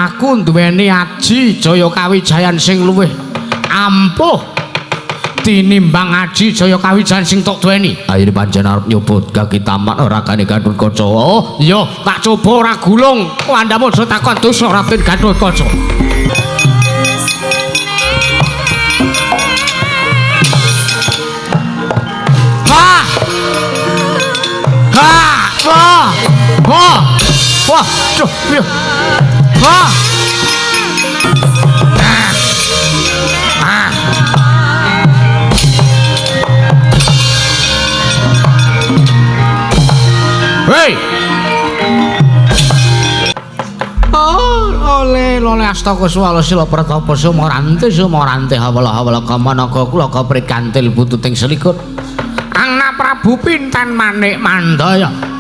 Aku duweni aji Jaya Kawijayan sing luwih ampuh tinimbang aji Jaya Kawijayan sing tok duweni. Ayo pancen arep nyoba kaki taman ragane Gatotkaca. Oh, iya, tak coba ora gulung. Wandhamu aja takon dosa Raden Gatotkaca. Ha! Ha! Wah! Wah! Wah, duh, piye? Wah! Ah! Hei! Oh, oleh oleh astaka swala sila pratapa sumorante sumorante hawala hawala kamanaka kula kaprit kantil bututing selikur. Anak Prabu Pinten Manik Mandaya.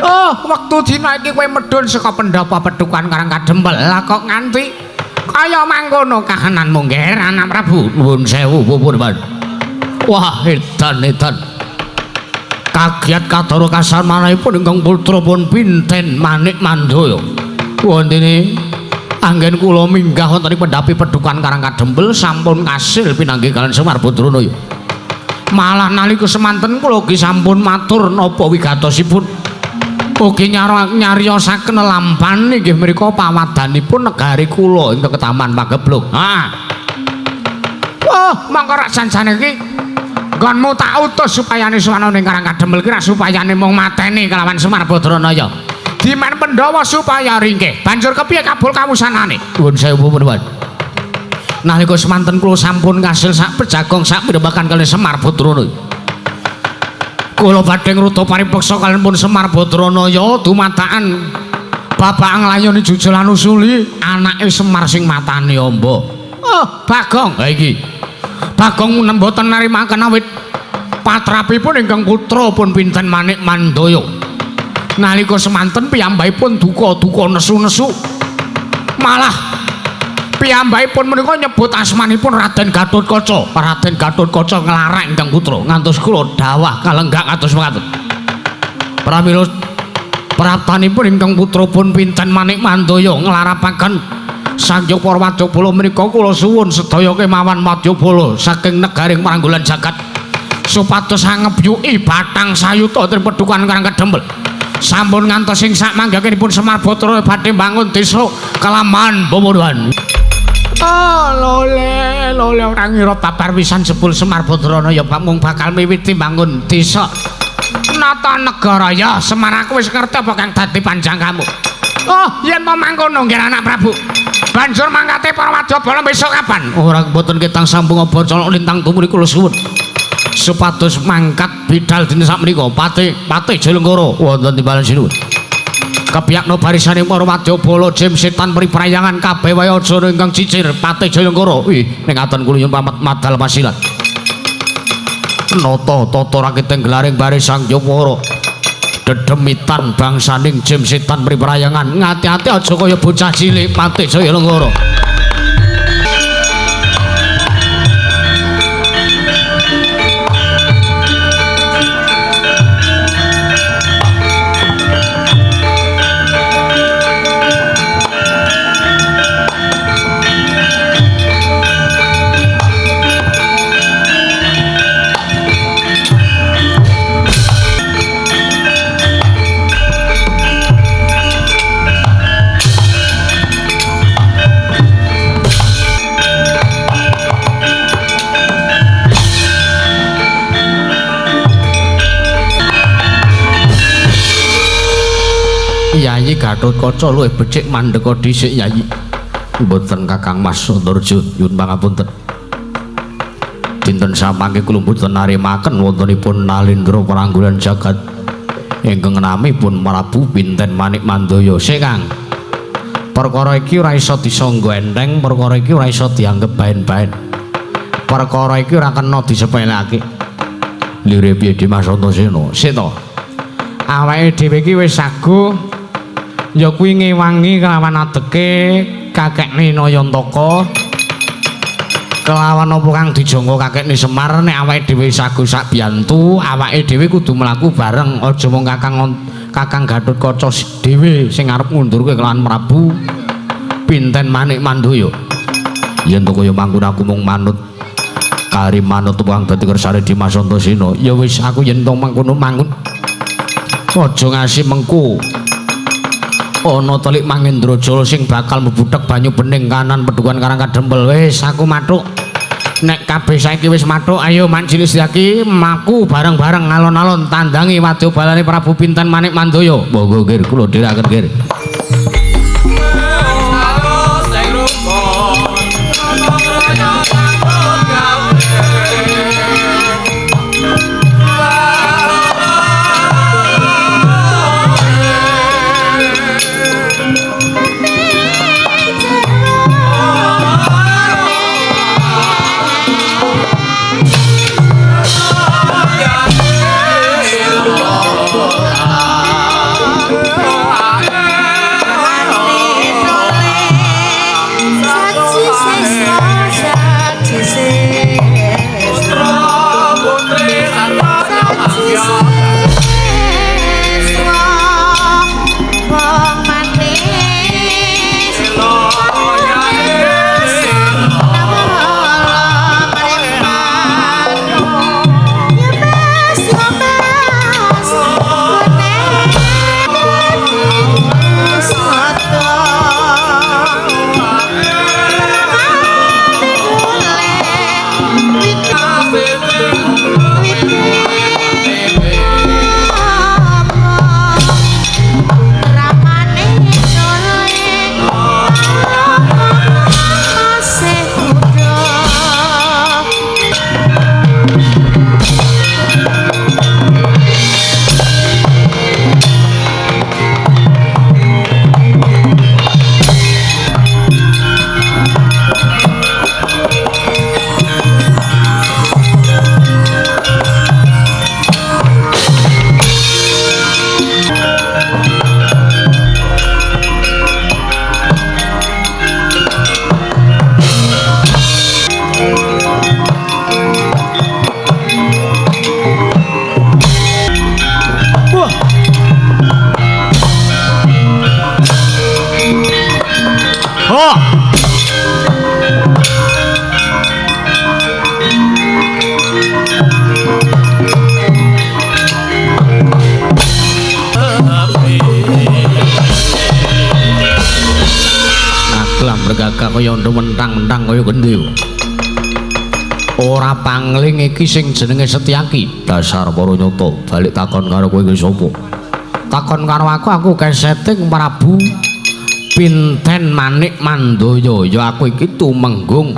Oh, wektu dina iki kowe medhun saka pendhapa Pedukan Karang Kadempel. Lah kok nganti kaya mangkono kahananmu, Ngger Anak Prabu? Nuwun sewu pupun. Wah, edan edan. Kagiat kadara kasamanipun ingkang putra pun Pinten Manik Mandaya. Wontene anggen kula minggah wonten ing pendhapi Pedukan Karang Kadempel sampun kasil pinanggih kaliyan Semar Badranaya. Malah nalika semanten kula ugi sampun matur napa wigatosipun. Ugi nyariosaken lampan inggih mriku pawadanipun negari kula ingkang Ketaman Pageblug. Ha. Wah, mangko rak janjane iki nggonmu tak utus supayane suwana ning Karang Kadempel ki rak supayane mung mateni kelawan Semar Badranaya. Dimen Pandhawa supaya ringkih. Banjur kepiye kabul kawusanane? Nuwun sewu pun. Nalika semanten kula sampun kasil sak pejagong sak pirembakan kaliyan Semar Badranaya. Kula badhe ngruta paripeksa kaliyan pun Semar Badranaya dumadakan bapak nglayoni jujul anusuli anake Semar sing matane amba. Oh, Bagong. Ha iki. Bagong mboten narimaken awit patrapipun ingkang putra pun Pinten Manik Mandaya. Nalika semanten piyambakipun duka-duka nesu-nesu. Malah piyambakipun menika nyebut asmanipun Raden Gatotkaca. Raden Gatotkaca nglarak ingkang putra ngantos kula dawah kalenggak kados mekaten. Pramila praptanipun ingkang putra pun Pinten Manik Mandaya nglarapaken Sang Hyang Para Wadyabala menika kula suwun sedaya kemawon wadyabala saking negaring Pranggolan jagat supados angebyuki batang sayuta teng Pedukan Karang Kadempel. Sampun ngantos ing sak manggakenipun Semar Bathara badhe mbangun desa Kelaman Pemuduhan. Oh, lole, lole ora ngira babar pisan jebul Semar Badranaya mung bakal miwiti mbangun desa nata negara. Ya, Semar aku wis ngerti apa kang dadi panjangkamu. Oh, yen to mangkono nggih Anak Prabu. Banjur mangkate para wadyabala besok kapan? Ora mboten ketang sambung obor colok lintang tumuli kula suwun. Supados mangkat bidal dina sakmenika pate pate Jalengkara wonten timbalan sinuwun. Kepiyakno barisane para wadyabala jim setan priprayangan kabeh wae aja ingkang cicir pate Jalengkara. Wih, ning aton kula nyuwun pamit madal pasilan. Nata tata raketeng gelaring baris Sang Hyang dedemitan bangsaning jim setan priprayangan. Ngati-ati aja kaya bocah cilik pate Jalengkara. Yayi Gatotkaca luwih becik mandeka dhisik Yayi. Mboten Kakang Mas Antarja nyuwun pangapunten. Dinten samangke kula mboten narimaken wontenipun Nalendra Pranggolan jagat ingkang namipun Prabu Pinten Manik Mandaya. Sik Kang. Perkara iki ora iso disangga enteng, perkara iki ora iso dianggep baen-baen. Perkara iki ora kena disepelekake. Lire piye Dimas Antasena? Sik to. Awake dhewe iki wis saguh ya kuwi ngewangi kelawan adeke kakekne Nayantaka kelawan apa kang dijangka kakekne Semar. Nek awake dhewe saguh sak biyantu, awake dhewe kudu mlaku bareng, aja mung Kakang Kakang Gatotkaca dhewe sing arep ngundurke kelawan Prabu Pinten Manik Mandaya. Yen to kaya mangkono aku mung manut kari manut wong dadi kersane Dimas Antasena. Ya wis aku yen to mangkono mangun. Aja ngasi mengko ana telik Mangendrajala sing bakal mbuthek banyu bening kanan pedukuhan Karang Kadempel. Wis aku mathuk. Nek kabeh saiki wis mathuk, ayo Mak Cilik Setyaki mlaku bareng-bareng alon-alon tandangi wadya balane Prabu Pinten Manik Mandaya. Monggo nggih kula dherekaken nggih. Kaya mentang-mentang kaya gendhe. Ora pangling iki sing jenenge Setyaki. Dasar para nyata, balik takon karo kowe iki sapa? Takon karo aku, aku keseting Prabu Pinten Manik Mandaya. Ya aku iki Tumenggung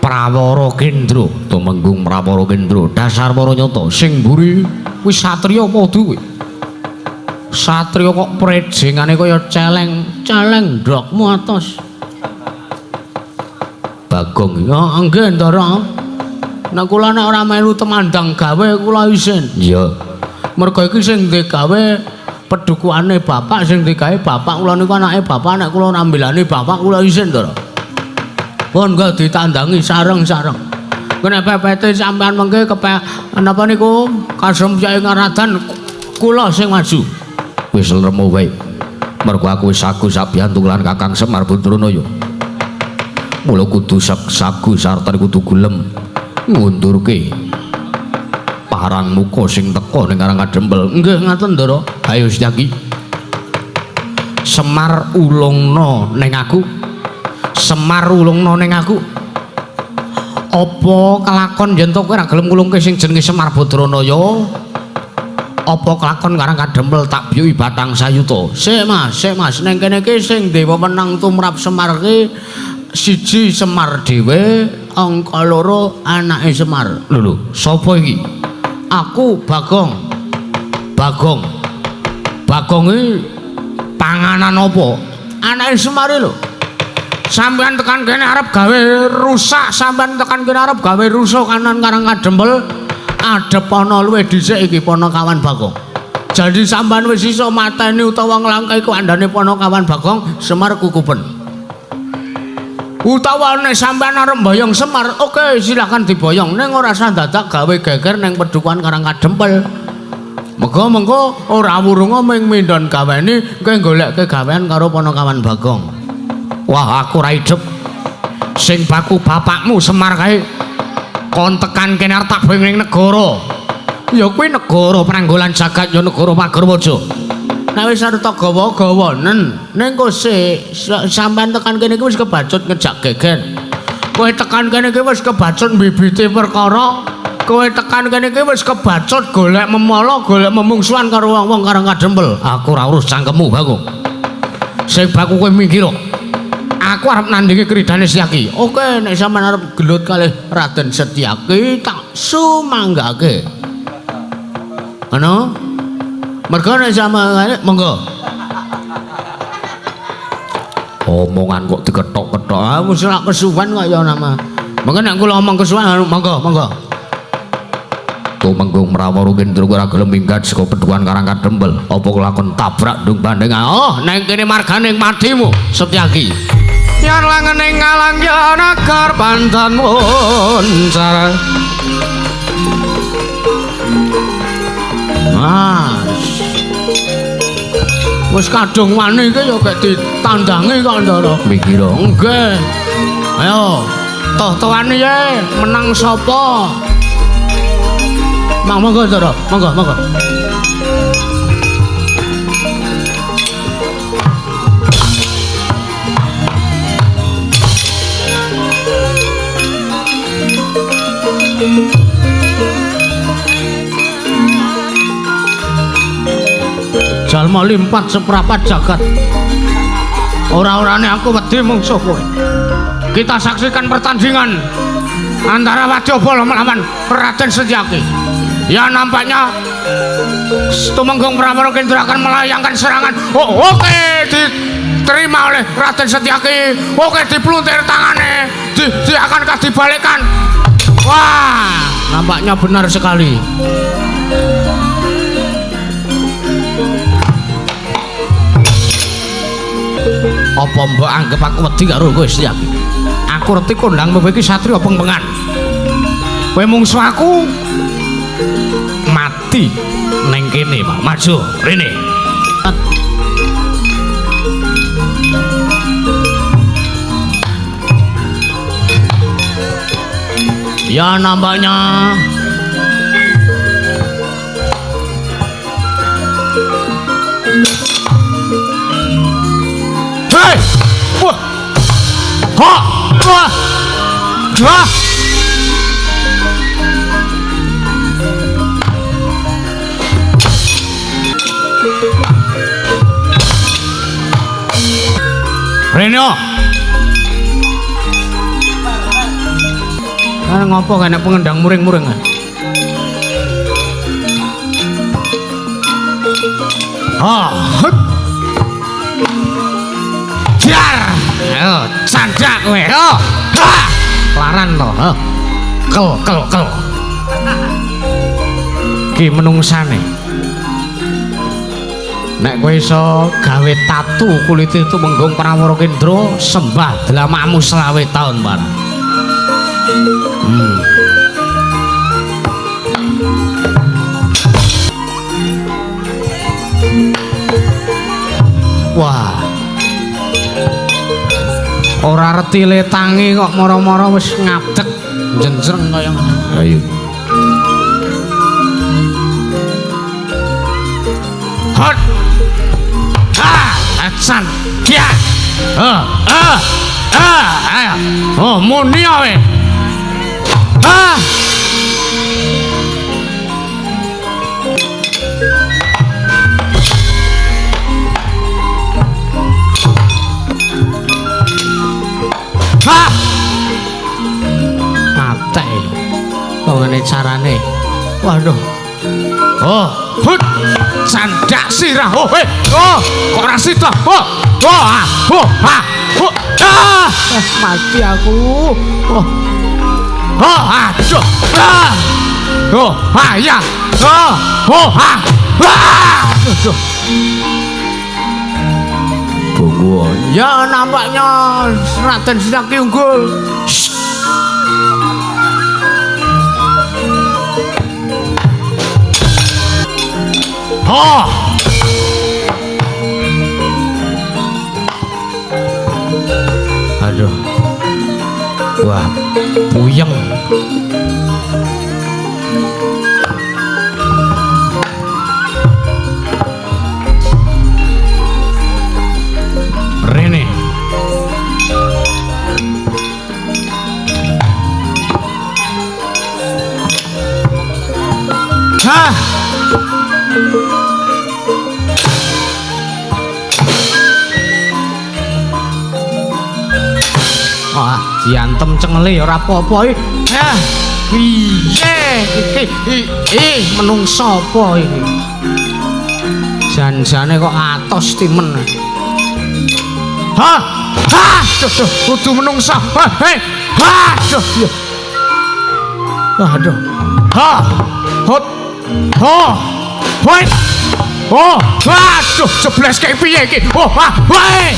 Prawara Kendra, Tumenggung Prawara Kendra. Dasar para nyata, sing mburi kuwi satriya apa kuwi? Satria kok prejengane kaya celeng, celeng ndokmu atos. Bagong, ya nggih Ndara. Nek kula nek ora melu temandang gawe kula isin. Iya. Mergo iki sing digawe pedukuhane bapak, sing digawe bapak kula niku anake bapak, nek kula nambelani bapak kula isin, Ndara. Pun nggih ditandangi sareng-sareng. Nek pepete sampean mengke kepe napa niku kasem Kyai Ngaradan kula sing maju. Wis lermo wae. Mergo aku wis sagu sabiyantu lan Kakang Semar Badranaya. Mula kudu sagu sarta kudu gelem ngundurke parang muka sing teka ning Karang Kadempel. Nggih ngaten Ndara. Ayo Setyaki. Semar ulungna ning aku. Semar ulungna ning aku. Apa kelakon yen to kowe ora gelem ngulungke sing jenenge Semar Badranaya? Apa kelakon Karang Kadempel tak biyuki batang sayuta? Sik Mas, sik Mas, ning kene iki sing dewa menang tumrap Semar ki siji Semar dhewe, angka loro anake Semar. Lho lho, sapa iki? Aku Bagong. Bagong. Bagong iki panganan apa? Anake Semar lho. Sampeyan tekan kene arep gawe rusak, sampeyan tekan kene arep gawe rusuh kanan Karang Kadempel. Adep ana luwih dhisik iki Panakawan Bagong. Jadi sampean wis iso mateni utawa nglangkai kandhane Panakawan Bagong, Semar kukupen. Utawa nek sampean arep mboyong Semar, oke silakan diboyong, ning ora usah dadak gawe geger ning pedukuhan Karang Kadempel. Mega mengko ora wurunga ming mindhon gaweni kowe golekke gawean karo Panakawan Bagong. Wah, aku ora idep. Sing baku bapakmu Semar kae kon tekan kene arep tak ning negara. Ya kuwi negara Pranggolan jagat ya negara Pagerwaja. Nek wis arep tak gawa-gawanen, ning kok sik sampean tekan kene iki wis kebacut ngejak geger. Kowe tekan kene iki wis kebacut mbibiti perkara. Kowe tekan kene iki wis kebacut golek memala, golek memungsuhan karo wong-wong Karang Kadempel. Aku ora urus cangkemmu, Bagong. Sing baku kowe minggir. Aku arep nandingi kridane Setyaki. Oke, nek sampean arep gelut kalih Raden Setyaki tak sumanggake. Ngono? Mergo nek sampean monggo. Omongan kok dikethok-kethok. Ah wis ora kesuwen kok ya nama. Monggo nek kula omong kesuwen monggo, monggo. Tumenggung Prawara Kendra ora gelem minggat saka Pedukuhan Karang Kadempel. Apa kelakon tabrak ndung banding. Oh, nang kene margane matimu Setyaki. Yen langening ngalang ya nagar pandan muncar. Mas. Wis kadung wani iki ya gek ditandangi kok Ndara. Mikira. Nggih. Ayo, toh-tohane ye, menang sapa? Mang monggo Ndara, monggo, monggo. Jalma limpat seprapat jagat. Ora-orane aku wedi mungsuh kowe. Kita saksikan pertandingan antara Wadyabala melawan Raden Setyaki. Ya nampaknya Tumenggung Prawara Kendra akan melayangkan serangan. Oh, oke, diterima oleh Raden Setyaki. Oke, dipluntir tangane. Di akankah dibalikkan? Wah, nampaknya benar sekali. Apa mbok anggap aku wedi karo kowe Setyaki? Aku reti kondang kowe iki satriya pengpengan. Kowe mungsuh aku mati ning kene, Pak. Maju rene. Ya nampaknya hei! Wah! Ha! Wah! Wah! Reno. Kan ngopo kan pengendang muring-muring. Ah, hut. Jar. Ayo, candak kowe. Oh. Ha. Laran to, ha. Kel kel kel. Ki menungsane. Nek kowe iso gawe tatu kulite Tumenggung Prawara Kendra, sembah dlamakmu 25 taun, Pak. Wah. Ora reti letangi kok moro-moro wis ngadeg jenjreng kaya ngono. Ayo. Hot. Ha, acan. Ya. Ha, ha. Ha, ayo. Oh, muni awe. Ha. Ha. Mate. Kok ngene carane? Waduh. Oh, hut. Candak sirah. Oh, eh. Oh, kok ora sida. Oh. Oh, ah. Oh, ah. Oh. Ah. Mati aku. Oh. Oh, aduh. Ah. Oh, ah ya. Oh, oh, ah. Ah. Aduh. Bunggu. Ya nampaknya Raden Setyaki unggul. Shh. Ha. Aduh. Wah, puyeng. Rene. Hah. Wah, diantem cengele ya ora apa-apa iki. Hah, piye iki? Ih, menungso apa iki? Jan-jane kok atos timen. Hah! Hah! Duh, duh, kudu menungso. Hah, hei. Hah, duh, iya. Aduh. Ha! Hot. Ho! Hoi! Oh, aduh, jebles kayak piye iki? Oh, ah, wae.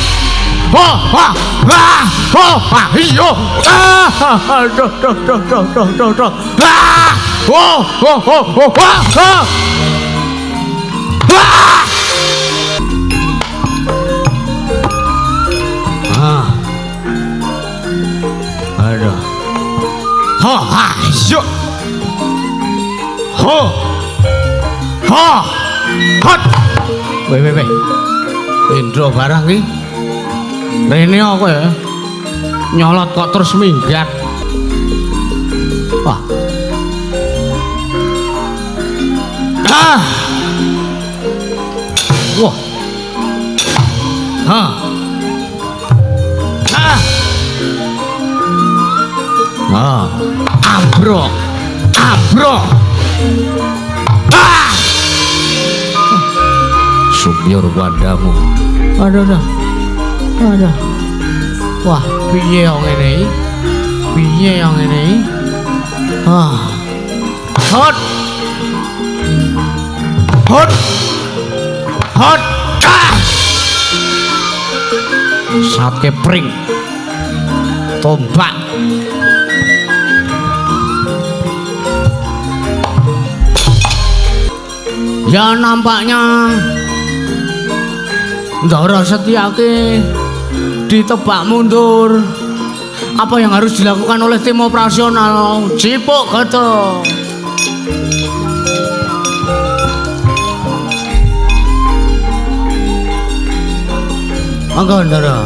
Oh, ah, ah, oh, ah, iya. Ah, aduh, duh, duh, duh, duh, duh, duh. Ah, oh, oh, oh, oh, ah, ah. Ah. Ah. Aduh. Ha, ah, iya. Ho. Ha. Hot. Weh, weh, weh. Indro barang iki. Rene aku ya. Nyolot kok terus minggat. Wah. Ah. Wah. Ha. Ah. Ah. Ambrok. Ambrok. Ah. Sumyur wandamu. Aduh, aduh. Aduh. Wah, piye yang ngene iki? Piye yang ngene iki? Ah. Hot. Hot. Hot. Ah. Sate pring. Tombak. Ya nampaknya Ndara Setyaki ditebak mundur. Apa yang harus dilakukan oleh tim operasional? Cipuk gada. Monggo Ndara.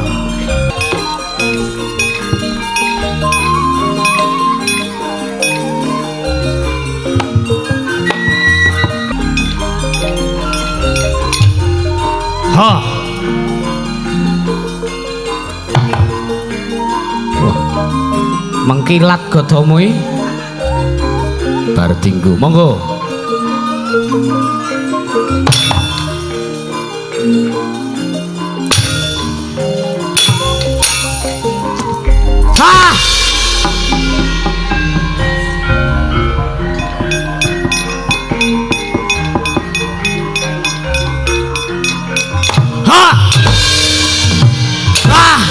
Ha. Mengkilat gadamu iki. Bar dinggo. Monggo. Ha! Ha! Ah!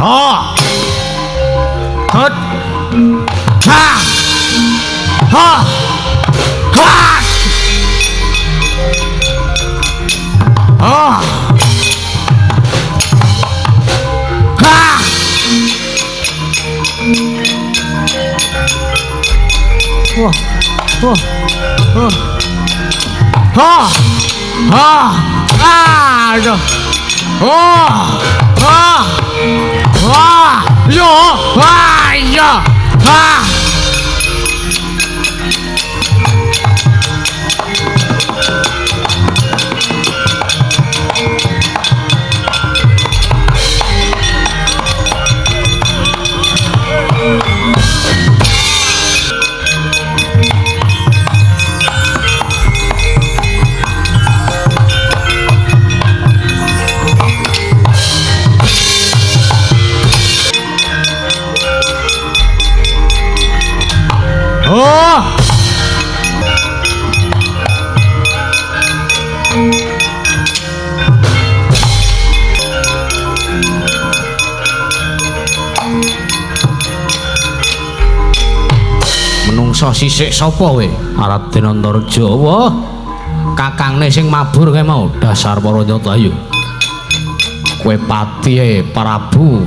Ha! Hot! Ha! Ha! Ha! Ha! Ha! Wah! Wah! Wah! Ha! Ha! Aduh! Oh! Ha! Wah! Yo! Wah! Yo! Ha! Menungsa sisik sapa kowe? Raden Antarja. Wah, kakangne sing mabur kae mau dasar para nyata ayo. Kowe patihe Prabu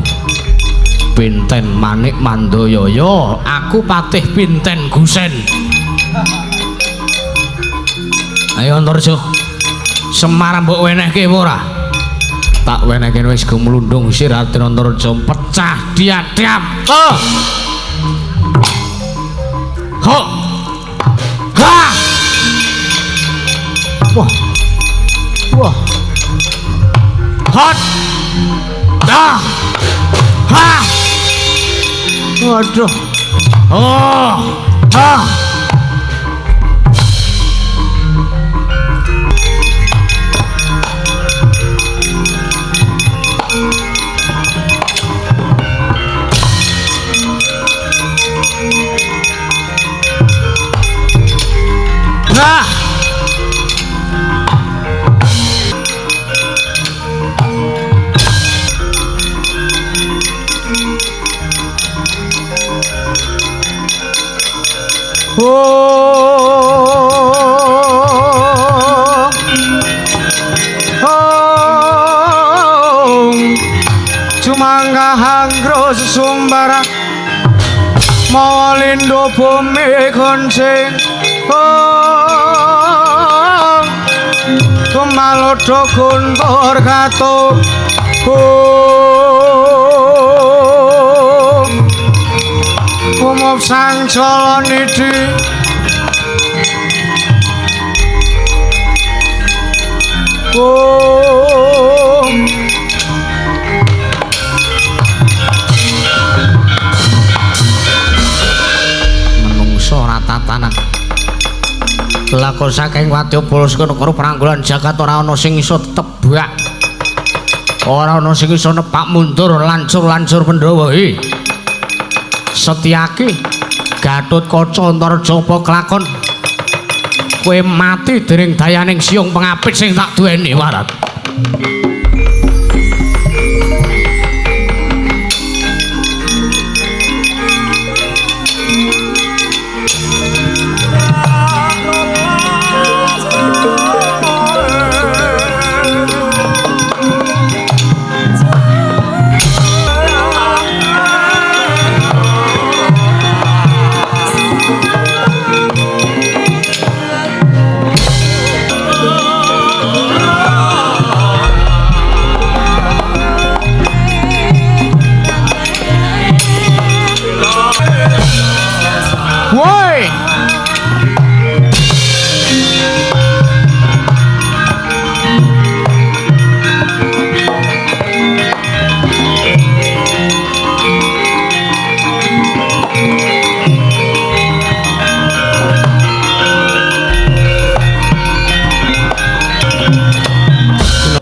Pinten Manik Mandaya. Ya, aku patih Pinten Gusen. Ayo Antarja. Semar mbok wenehke apa ora? Tak wenehke wis gumlundung sir Raden Antarja pecah diadam. Oh. Ho. Ha. Wah. Wah. Hot. Dah. Ha. Waduh. Oh. Ha. Nah. Oh, oh, cumangga hangro sumbara mawalindo bumi koncing. Oh, kumalodo guntur kato. Oh, umop sang jalanidhi. Oh, menungso ora tatanan. Lakon saking wadya saka negara pranggolan jagat ora ana sing iso tebak. Ora ana sing iso nepak mundur lancur-lancur Pandhawa. Hi. Setyaki Gatotkaca Antarja apa kelakon? Kowe mati dening dayaning siung pengapit sing tak duweni warat. Woi.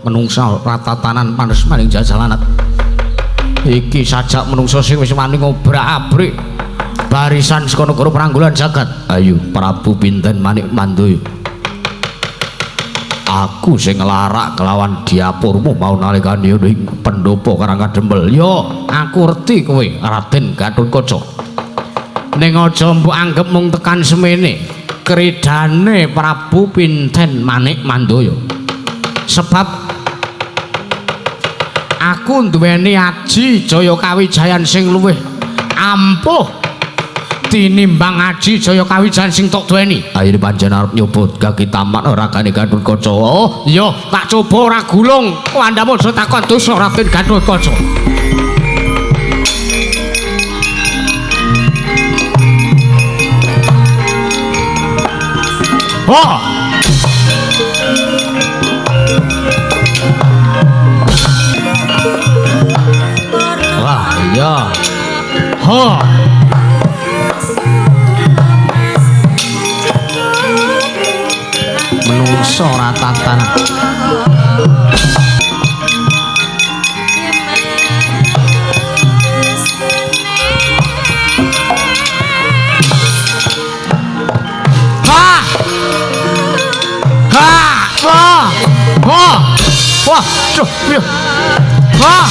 Menungsa ratatanan panes maning jajalanat. Iki sajak menungsa sing wis wani ngobrak-abrik barisan saka negara pranggolan jagat. Ayo Prabu Pinten Manik Mandaya. Aku sing nglarak kelawan diapurmu mau nalikane ing pendopo Karangkadempel. Yo, aku ngerti kowe Raden Gatotkaca. Ning aja mbok anggep mung tekan semene kridane Prabu Pinten Manik Mandaya. Sebab aku duweni aji Jaya Kawijayan sing luwih ampuh tinimbang aji Jaya Kawijayan sing tok duweni. Ayo pancen arep nyoba gagi tamat ragane Gatotkaca. Oh, iya, tak coba ora gulung. Kandhamu aja takon dosa Raden Gatotkaca. Oh. Wah, iya. Ho. Menungso ora tatanan. Ha! Ha! Wah! Wah! Wah, duh, piye? Wah!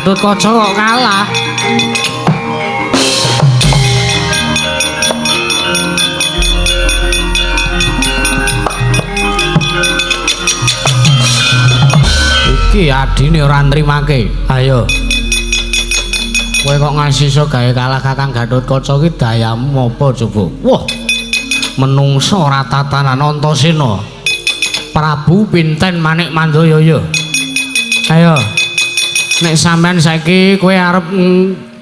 Gatotkaca kok kalah. Iki adine ora nrimake. Ayo. Kowe kok ngasih iso gawe kalah Kakang Gatotkaca iki dayamu apa coba? Wah. Menungso ora tatanan Antasena. Prabu Pinten Manik Mandayaya. Ayo. Nek sampean saiki kowe arep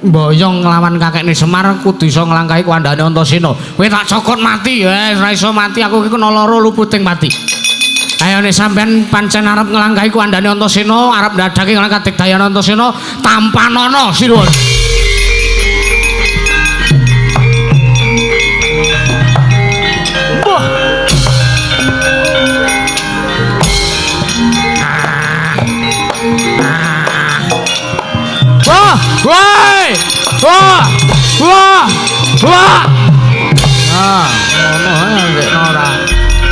mboyong nglawan kakekne Semar kudu iso nglangkahi kuwandane Antasena. Kowe tak cokot mati. Wes ora iso mati aku iki kena lara luputing pati. Ayo nek sampean pancen arep nglangkahi kuwandane Antasena, arep ndadake nglangkah digdayane Antasena, tampanana sinuwun. Wah. Wah, woi. Wah. Wah. Wah. Ah, ngono ae ndekno ora.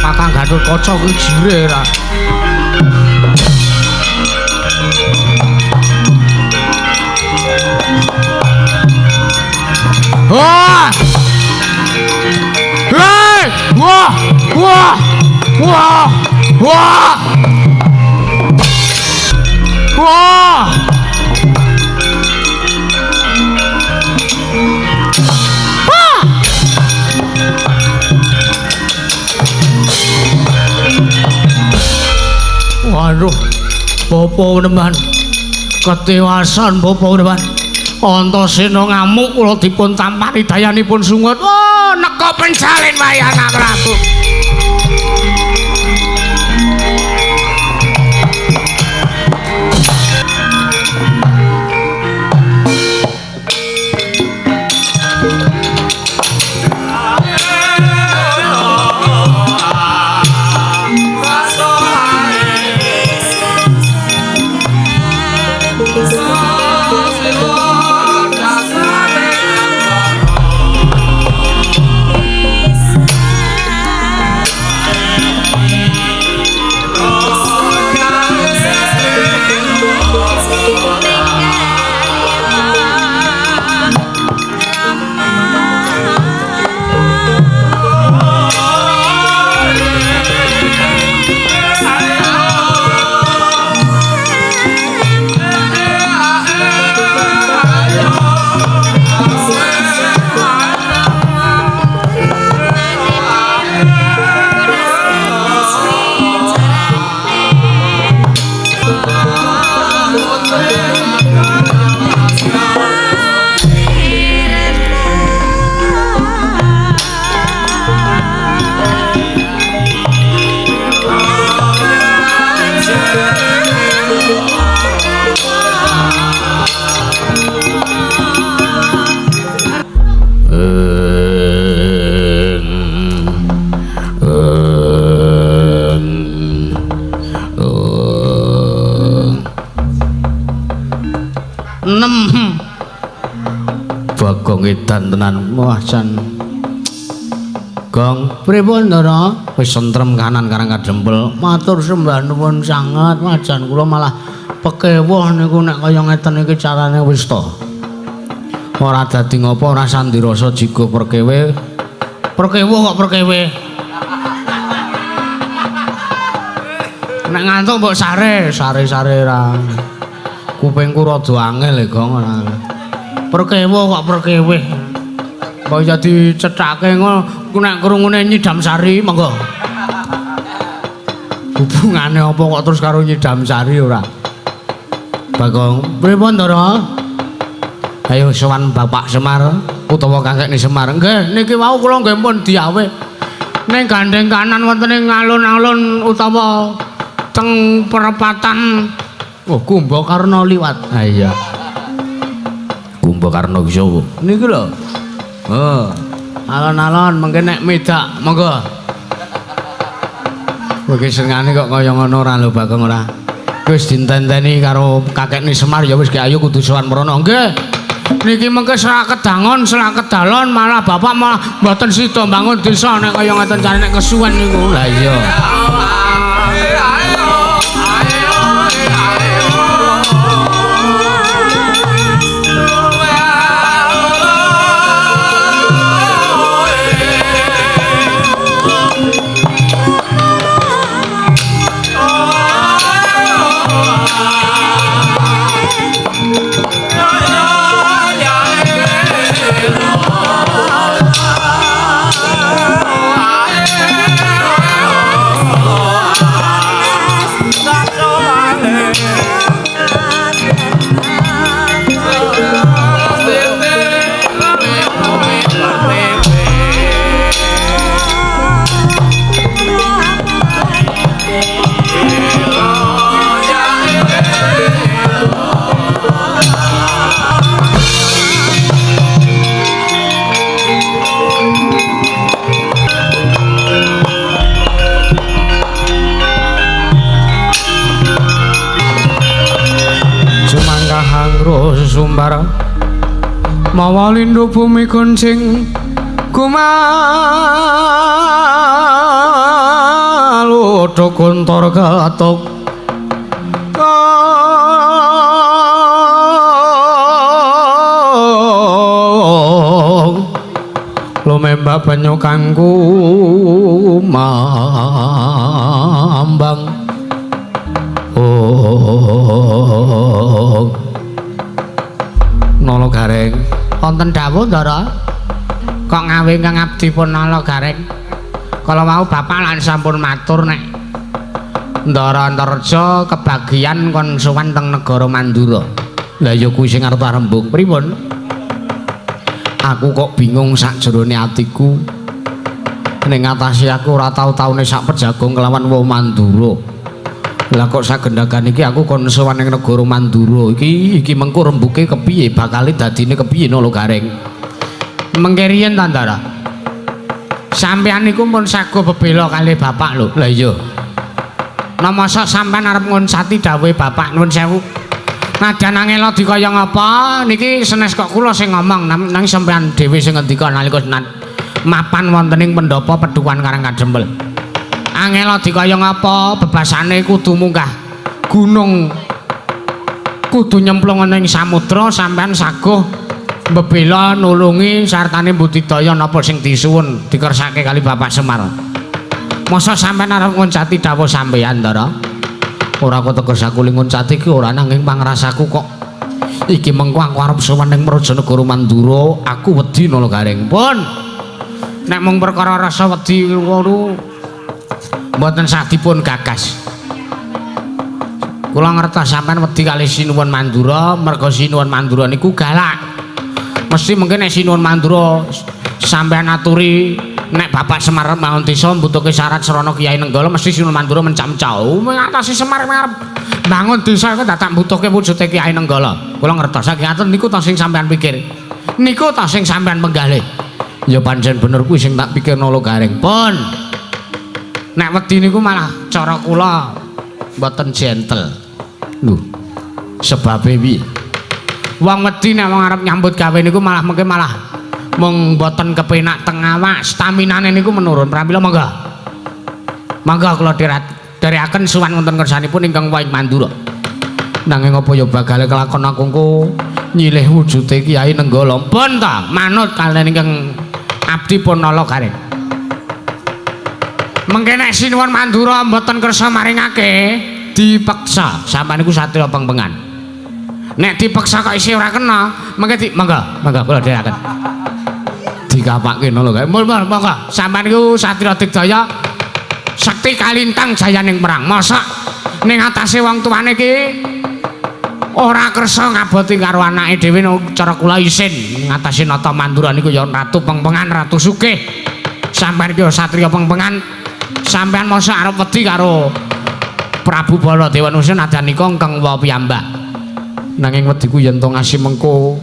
Kakang Gatotkaca kuwi jire ora. Wah! Hei! Wah! Wah! Wah! Wah! Wah! Waduh, Bapak Uneman, ketiwasan Bapak Uneman. Antasena ngamuk kula dipun tampani dayanipun sungut. Oh, neka pencalin wae anak Prabu. Bagong edan tenan. Wah jan. Gong, pripun Ndara? Wis sentrem kanan karang kadempel. Matur sembah nuwun sanget. Wah jan kula malah pekewuh niku nek kaya ngeten iki carane wis to. Ora dadi ngopo ora sandirasa jigo perkewe. Perkewuh kok perkewe. Nek ngantuk mbok sare, sare-sare ra. Kupingku rada angel e, Gong ora. Perkewo kok perkewe. Kok iso dicethake ngono nek krungune nyidam sari monggo. Hubungane apa kok terus karo nyidam sari ora? Bagong, pripun Ndara? Ayo sowan Bapak Semar utawa kakekne Semar. Nggih, niki wau kula nggih pun diawe. Ning gandeng kanan wonten ing alun-alun utawa teng perempatan oh Kumbakarna liwat. Ha iya. Kumbakarna ki sapa? Niki lho. Oh, alon-alon mengke nek medak monggo. Kowe senengane kok kaya ngono ora lho Bagong ora. Wis dintenteni karo kakekne Semar ya wis ayo kudu sowan mrono. Nggih. Niki mengke selak kedangon, selak kedalon malah bapak malah mboten sida mbangun desa nek kaya ngoten carane nek kesuwen niku. Lah iya. Sumambar mawa lindu bumi kuncing gumalodho gontor katok lumembak banyu kang kumambang. Oh Nala Gareng, wonten dawuh Ndara? Kok ngawe ingkang abdi pun Nala Gareng? Kala wau bapak lan sampun matur nek Ndara Antareja kebagian kon sowan teng negara Mandura. Lah ya kuwi sing arep rembug. Pripun? Aku kok bingung sakjerone atiku. Ning ngatasi aku ora tau-taune sak pejagong kelawan wong Mandura. Lah kok sagendagan iki aku kon sowan ning negara Mandura iki iki mengko rembuke kepiye, bakale dadine kepiye Nala Gareng? Mengke riyen ta Ndara? Sampeyan niku pun sago bebela kalih bapak lho. Lah iya. Nah mosok sampeyan arep nguncati dawuhe bapak nuwun sewu. Nadyan angel dikaya ngapa niki senes kok kula sing ngomong nang sampeyan dhewe sing ngendika nalika mapan wonten ing pendhapa Pedukuhan Karang Kadempel. Angel dikaya ngapa bebasane kudu munggah gunung, kudu nyemplung ing samudra, sampeyan saguh mbebela nulungi sartane budidaya napa sing disuwun dikersake kali Bapak Semar. Masa sampeyan arep nguncati dawuh sampeyan Ndara? Ora kok teges aku ling nguncati iki ora, nanging pangrasaku kok iki mengko aku arep sowan ning Prajanegara Mandura, aku wedi Nala Gareng. Pun nek mung perkara rasa wedi ngono mboten sah dipun gagas. Kula ngertos sampean wedi kali Sinuwun Mandura, merga Sinuwun Mandura niku galak. Mesti mungkin nek Sinuwun Mandura sampean aturi nek Bapak Semar bangun desa mbutuhke syarat srana Kyai Nenggala, mesti Sinuwun Mandura mencam-cau ngatasi Semar arep bangun desa iku dadak mbutuhke wujude Kyai Nenggala. Kula ngertos saking ngaten niku ta sing sampean pikir. Niku ta sing sampean penggalih. Ya pancen bener kuwi sing tak pikir Nala Gareng. Pun nek wedi niku malah cara kula mboten gentle. Lho, sebabe piye? Wong wedi nek wong arep nyambut gawe niku malah mengke malah mung mboten kepenak teng awak, staminane niku menurun. Pramila monggo. Monggo kula dherekaken suwan wonten kersanipun ingkang Wahing Mandura. Nanging apa ya bagale kelakon aku engko nyilih wujude Kyai Nenggala. Pun ta manut kaliyan ingkang abdi pun Nala Gareng. Mengke nek Sinuwun Mandura mboten kersa maringake, dipeksa. Sampeyan niku satriya pengpengan. Nek dipeksa kok isih ora kena, mengke di monggo, monggo kula dherekaken. Dikapake Nala Gareng. Monggo, sampeyan niku satriya digdaya sekti kalintang jayaning perang. Mosok ning atase wong tuane iki ora kersa ngaboti karo anake dhewe cara kula isin ngatasi Nata Mandura niku ya ratu pengpengan, ratu sugih. Sampeyan iki satriya pengpengan, sampeyan mosok arep wedi karo Prabu Baladewa nadyan nika ingkang wa piyambak. Nanging wediku yen to ngasi mengko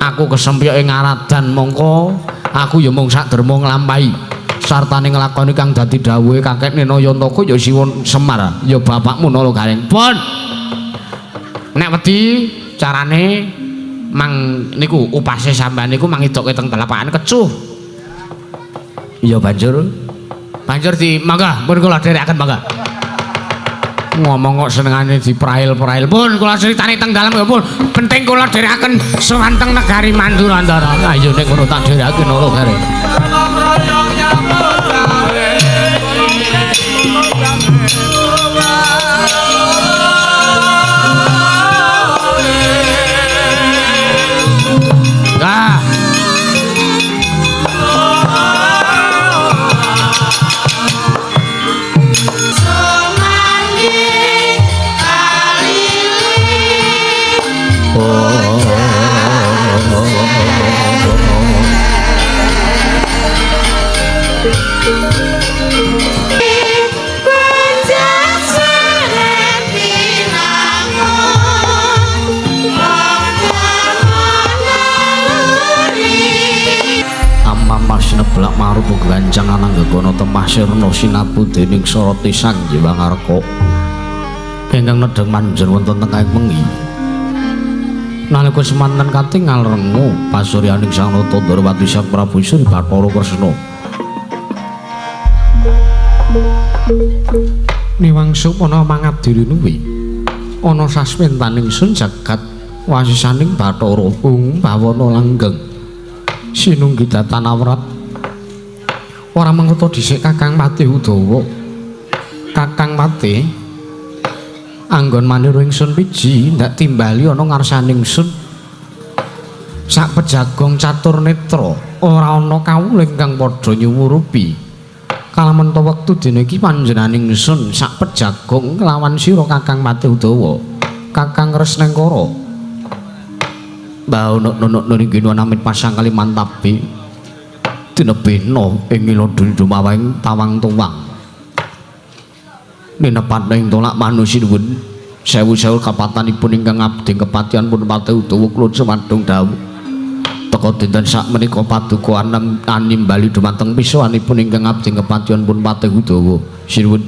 aku kesempyok ing aradan mongko aku ya mung sak derma nglampahi sartane nglakoni kang dadi dawuhe kakek Nayantaka ya Siwon Semar ya bapakmu Nala Gareng. Pun nek wedi carane mang niku upase sampean niku mangidoke teng telapakan kecuh. Ya banjur banjur di mangga pun kula dherekaken mangga. Ngomong kok senengane diprail-prail. Pun kula critani teng dalem ya pun penting kula dherekaken sowan teng negari Mandura Ndara. Ayo nek ngono tak dherekake Nala Gareng. Nah. Neblak marup ganjang ananggegono temah sirna sinabu dening Sarati Sang Hyang Arka ingkang nedheng manjen wonten tengahing wengi. Nalika semanten katingal rengu pasuryaning Sang Nata Ndrawati Sang Prabu Sri Bathara Kresna. Niwang supana mangabdi nuwi ana saswentaning sun jagat wasisaning Bathara Hung bawana langgeng sinunggi datan awrat ora mangkota dhisik Kakang Patih Udawa. Kakang Patih anggon manira ingsun piji ndak timbali ana ngarsaning sun sak pejagong catur netra ora ana kawula ingkang padha nyumurupi. Kalamenta wektu dina iki panjenenganing ingsun sak pejagong kelawan sira Kakang Patih Udawa, Kakang Kresnengkara. Mbah ono niki namit pasang kalimantabe tinebihna ing ila dumaweng tawang tuwang. Ninepat ing tolak manusinuwun sewu-sewu kapatanipun ingkang abdi kepatihan pun Patih Udawa kula cumadung dawuh. Teka dinten sak menika paduka animbali dumateng pisowanipun ingkang abdi kepatihan pun Patih Udawa. Sinuwun.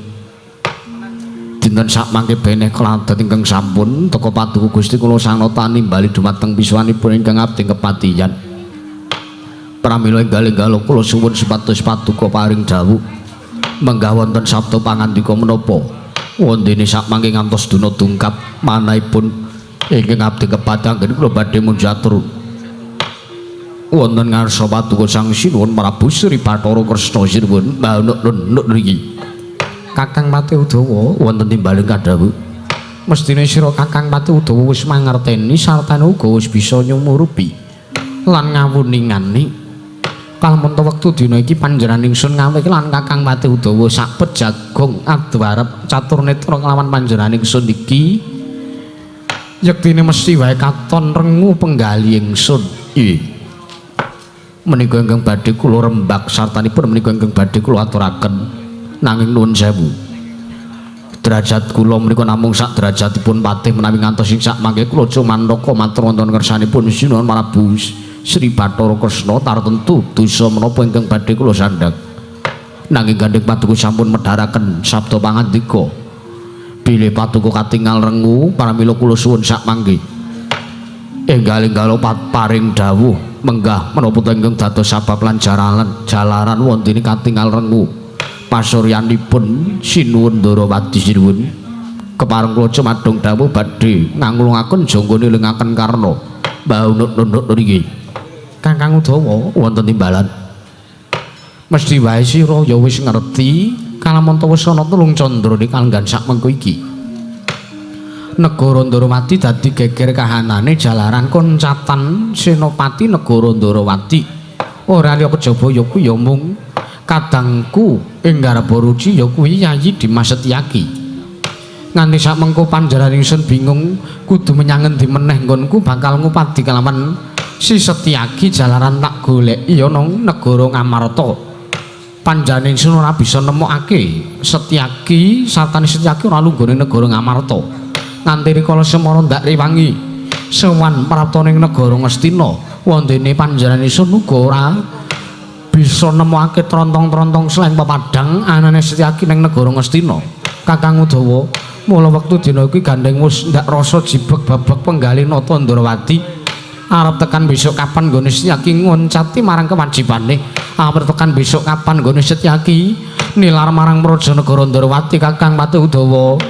Dinten sak mangke beneh keladet ingkang sampun teka paduka Gusti kula Sang Nata animbali dumateng pisowanipun ingkang abdi kepatihan. Pramila enggal-enggal kula suwun supados paduka paring dawuh. Menggah wonten sabda pangandika menapa wondene sak mangke ngantos duna dungkap manahipun ingkang abdi kepatihan kula badhe munjatur wonten ngarsa paduka Sang Sinuwun Prabu Sri Bathara Kresna. Sinuwun mbah niki Kakang Patih Udawa wonten timbaling kadhawuh mestine sira Kakang Patih Udawa wis mangerteni sartane uga wis bisa nyumurupi lan ngawuningani. Kalamenta wektu dina iki panjenengan ingsun ngawe lan Kakang Patih Udawa sak pejagong adwarep catur netra kelawan panjenengan ingsun iki yektine mesti wae katon rengu penggali ingsun. Nggih. Menika ingkang badhe kula rembak sartanipun menika ingkang badhe kula aturaken nanging nuwun sewu. Derajat kula menika namung sak derajatipun patih menawi ngantos ing sak mangke kula cumantaka matur wonten ngersanipun Sinuwun Prabu Sri Bathara Kresna tartentu dosa menapa ingkang badhe kula sandhang. Nanging gandheng paduka sampun medharaken sabda pangandika bilih paduka katingal rengu pramila kula suwun sak mangke enggal-enggalo paring dawuh menggah menapa ta ingkang dados sabab lan jalaran wontene katingal rengu pasuryanipun Sinuwun Ndrawati. Sinuwun kepareng kula cumadung dawuh badhe ngangulungaken janggane lengaken karna mbah nunuk niki. Kakang Udawa wonten timbalan mesti wae sira ya wis ngerti kalamunta wis ana telung candra ning kalenggan sak mengko iki. Negara Ndrawati dadi geger kahanane jalaran koncatan senopati negara Ndrawati. Ora liya kejaba ya kuwi ya mung kadangku ing Garbaruci ya kuwi Yayi Dimas Setyaki. Nganti sak mengko panjenengan ingsun bingung kudu menyang endi meneh nggonku bakal ngupadi kelawan si Setyaki jalaran tak goleki ana negara Ngamarta. Panjenengan ingsun ora bisa nemokake Setyaki sartane Setyaki ora lungguh ning negara Ngamarta. Nganti rikala semana ndak rewangi sowan prapta ning negara Ngastina wondene panjenengan ingsun uga ora bisa nemokake trontong-trontong selain pepadang anane Setyaki ning negara Ngastina. Kakang Udawa, mula wektu dina iki gandeng wis ndak rasa jibeg babak penggalih Nata Ndrawati. Arep tekan besok kapan nggone Setyaki ngoncati marang kewajibane. Arep tekan besok kapan nggone Setyaki nilar marang praja negara Ndrawati. Kakang Patih Udawa.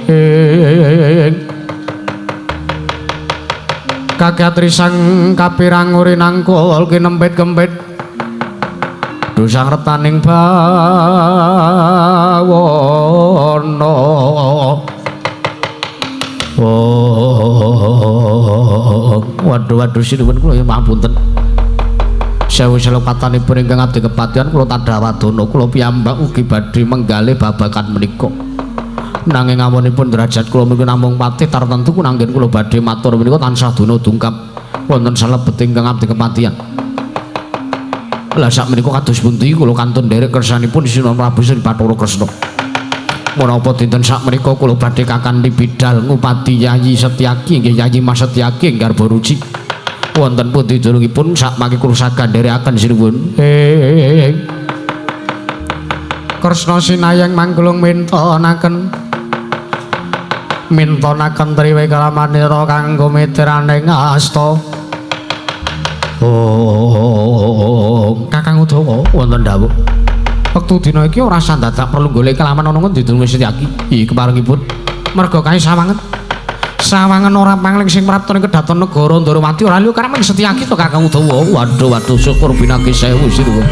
Kagat risang kapirang uri nangkul kinempit-kempit dosang retaning bawana. Oh, waduh waduh sinuwun kula ya mapunten. Sewu selepatanipun ingkang abdi kepatihan kula tadhawadana kula piyambak ugi badhe menggalih babagan menika. Nanging awonipun derajat kula menika namung patih tartentu kunanggen kula badhe matur menika tansah duna dungkap wonten salebet ingkang abdi kepatihan. Lah sak menika kados pundi kula kantun nderek kersanipun Sinuwun Prabu Sri Bathara Kresna. Menapa dinten sak menika kula badhe kakanthi bidal ngupadi Yayi Setyaki nggih Yayi Mas Setyaki ing Garbaruci. Wonten pundi dunungipun sak mangke kula saged nderekaken sinuwun. Kresna sinayang mangkulung mintonaken Mintonaken triwikramanira kanggo mitrane ngasta. Oh, Kakang Udawa wonten dawuh. Wektu dina iki ora sandadak perlu golek kelaman ana ngendi Dimas Setyaki. Iki keparengipun merga kae sawangen. Sawangen ora pangling sing prapta ning kedaton negara Ndorowati ora liya karep Setyaki to Kakang Udawa. Waduh waduh syukur pinanggih sewu sinuwun.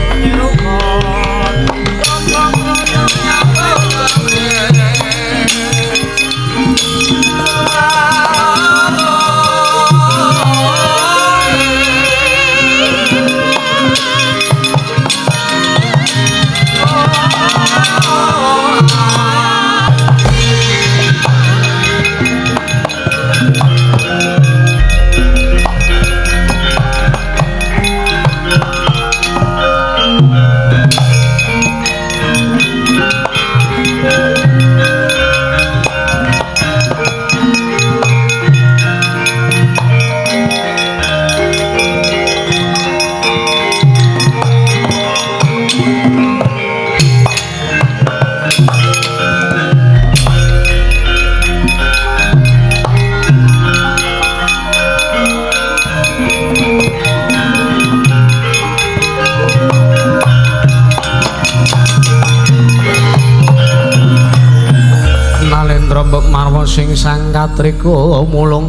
Sing sang katriku mulung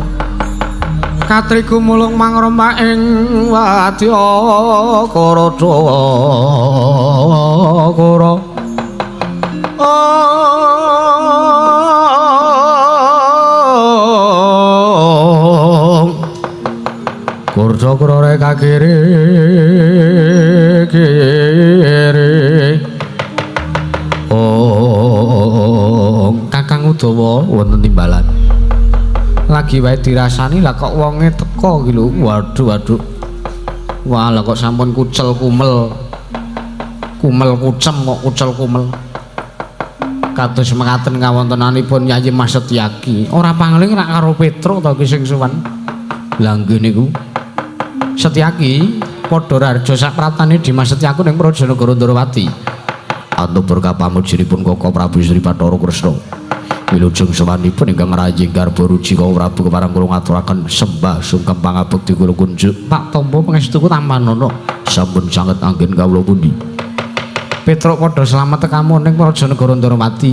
katriku mulung mangrema ing wadya karadha kara kurca kurare kakiri kiri. Oh, Kakang Udawa wonten timbalan. Lagi wae dirasani lah kok wonge teko iki lho. Waduh waduh. Wah, lah kok sampun kucel kumel. Kumel kucem kok kucel kumel. Kados mekaten kawontenanipun Yayi Mas Setyaki. Ora pangling rak karo Petruk to ki sing sowan. Lah nggih niku. Setyaki padha raharja sakpratane Dimas Setyaku ning Prajanagara Ndorowati. Antuk berkah pamujinipun Koko Prabu Sri Bathara Kresna. Wilujeng sowanipun ingkang ngraying garba ruci Koko Prabu kepareng kula ngaturaken sembah sungkem pangabekti kula kunjuk. Tak tampa pangestuku tampanana. Sampun sanget anggen kawula pundi. Petruk padha slamet tekamu ning Prajanagara Ndorowati.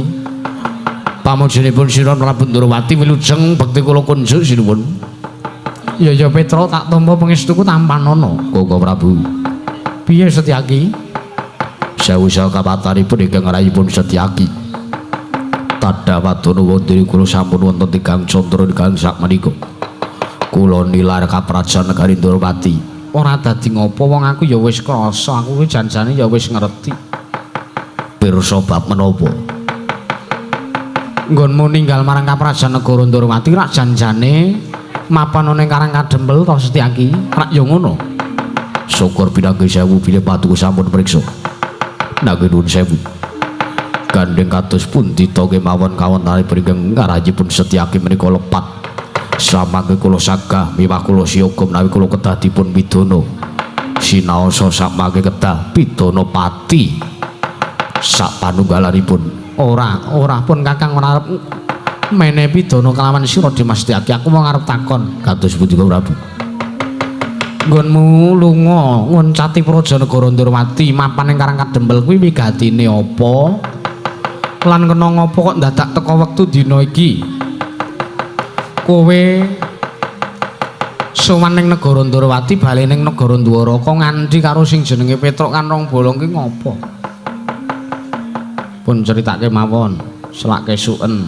Pamujinipun Sira Prabu Ndorowati wilujeng bekti kula kunjuk sinuwun. Ya ya Petruk tak tampa pangestuku tampanana Koko Prabu. Piye Setyaki? Sewu-sewu kapatanipun ingkang ngrayipun Setyaki. Tadha wadana wonten kula sampun wonten tigang candra ingkang sakmenika. Kula nilar kaprajan negari Ndorowati. Ora dadi ngopo wong aku ya wis krasa, aku kuwi janjane ya wis ngerti. Pirsa bab menapa? Nggonmu ninggal marang kaprajan negara Ndorowati rak janjane mapan ana ing Karang Kadempel to Setyaki? Rak ya ngono. Syukur pinanggih sewu bilih paduka sampun priksa. Nanging nuwun sewu. Gandeng kados pundi ta kemawon kawontenanipun ingkang ngarajipun Setyaki menika lepat. Samangke kula sagah miwah kula siyaga menawi kula kedah dipun pidana. Sinaosa samangke kedah pidana pati. Sak panunggalanipun. Ora, ora pun Kakang ora arep menehi pidana kelawan sira Dimas Setyaki. Aku mung arep takon kados pundi Prabu. Nggonmu lunga ngoncati Prajanagara Ndorowati mapan ing Karang Kadempel kuwi wigatine apa? Lan kena ngapa kok ndadak teka wektu dina iki? Kowe sowan ning negara Ndorowati bali ning negara Ndwaraka nganti karo sing jenenge Petruk kan rong bolong ki ngopo? Pun critake mawon, selak kesuken.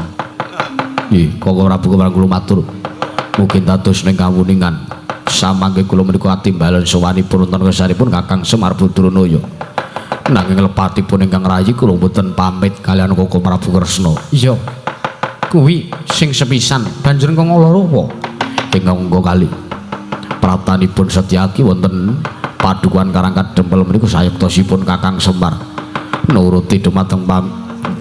Nggih, Koko Prabu kepareng kula matur. Mugi dados ning kawuningan. Samangke kula menika atimbalan sowanipun wonten kesanipun Kakang Semar Badranaya. Nanging lepatipun ingkang rayi kula mboten pamit kaliyan Koko Prabu Kresna. Iya. Kuwi sing sepisan. Banjur kang loro apa? Ingkang angka kalih. Praptanipun Setyaki wonten padukuhan Karang Kadempel menika sayektosipun Kakang Semar. Nuruti dumateng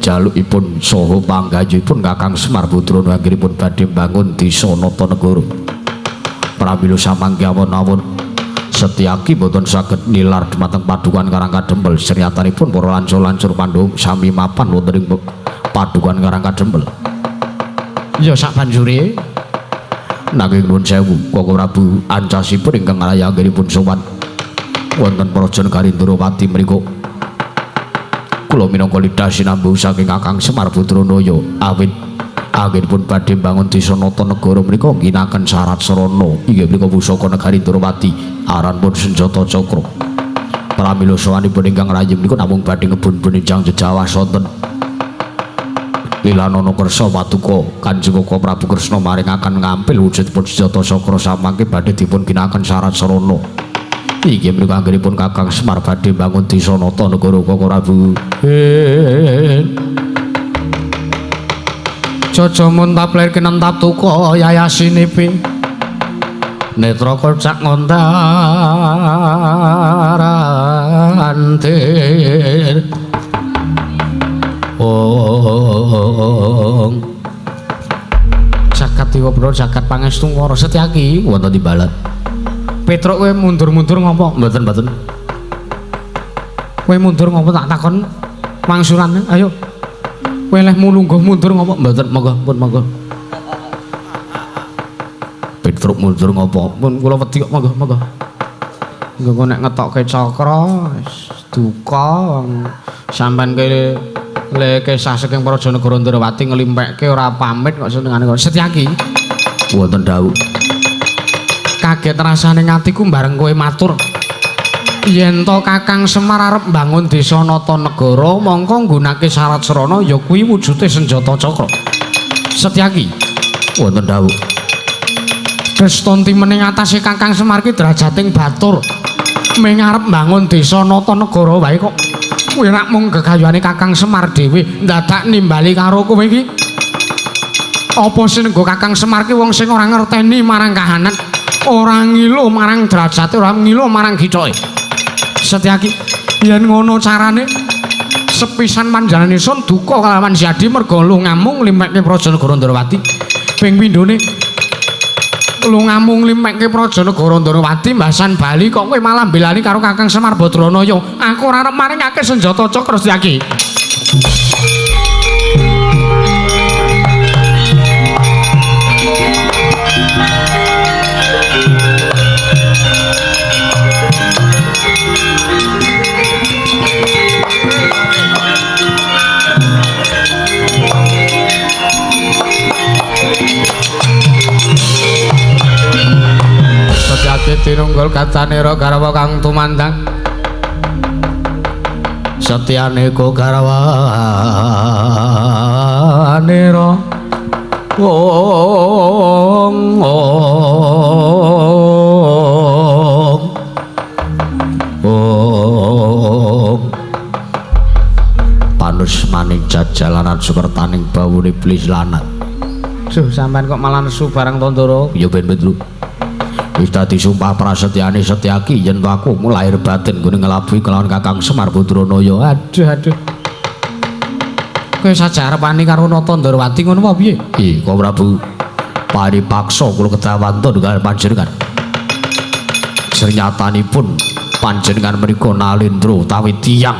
jalukipun saha panggayuhipun Kakang Semar Badranaya anggenipun badhe mbangun desa Natanegara. Pramila samangke awon-awon Setyaki boten saged nilar dumateng padukuhan Karang Kadempel. Srinyatanipun para lancur-lancur Pandhawa sami mapan wonten ing padukuhan Karang Kadempel. Ya sak banjure nanging nuwun sewu Koko Prabu ancasipun ingkang nglayangipun sowan wonten Praja Negari Ndrawati mriku. Kula minangka lidah sinambu saking Kakang Semar Badranaya awit anggenipun badhe mbangun desa nata negara mriku ngginakaken syarat sarana inggih menika pusaka negari Ndrawati aranipun senjata cakra. Pramila sowanipun ingkang rayi menika namung badhe ngebun-bun enjang jejawah sonten Lilanana kersa paduka Kanjeng Koko Prabu Kresna maringaken ngampil wujudipun senjata cakra samangke badhe dipun ginakaken syarat sarana. Inggih menika anggenipun Kakang Semar badhe mbangun desa nata negara Koko Prabu. Jaja muntap lir kinentap tuka yayasinipi netra kocak ngontar antir. Ong jagat dewa bro jagat pangestu wara Setyaki wonten timbalan. Petruk kowe mundur-mundur ngopo? Mboten mboten. Kowe mundur ngopo tak takon wangsulane? Ayo. Kowe leh mulungguh mundur ngopo? Mboten, monggo, pun monggo. Petruk mundur ngopo? Pun kula wedi kok, monggo, monggo. Engko nek ngetokke cakra wis duka sampean ke le kesah saking Praja Negara Ndrawati nglimpekke ora pamit kok senengane kok. Setyaki wonten dawuh. Kaget rasane atiku bareng kowe matur yen to Kakang Semar arep mbangun desa nata negara mongko nggunake syarat sarana ya kuwi wujude senjata cakra. Setyaki wonten dawuh. Destonti mening atase Kakang Semar ki derajating batur ming arep mbangun desa nata negara wae kok kowe rak mung gegayuhane Kakang Semar dhewe ndadak nimbali karo kowe iki. Apa sing nggo Kakang Semar ki wong sing ora ngerteni marang kahanan, ora ngilu marang derajate, ora ngilu marang githoke. Setyaki yen ngono carane sepisan panjenengan ingsun duka kalawan Siadi merga lungamu nglimpekke Praja Negara Ndrawati. Ping pindhone lungamu nglimpekke Praja Negara Ndrawati mbasan bali kok kowe malah mbelani karo Kakang Semar Badranaya. Aku ora arep maringake senjata cakra Setyaki. Setyaki tinunggul kacanira garwa kang tumandang setyane ko garwanira ong ong ong panus maning jajalanan sukertaning bawune iblis lanat. Duh sampean kok malah nesu barang to Ndara? Ya ben Petruk. Wis dadi sumpah prasetyane Setyaki yen to aku lahir batin nggone nglabuhi kelawan Kakang Semar Badranaya. Aduh aduh. Kowe saja arepane karo Nata Ndrawati ngono apa piye? Ih, Koko Prabu. Paripaksa kula kedawantun kaliyan panjenengan. Sernyatanipun panjenengan menika nalendra utawi tiyang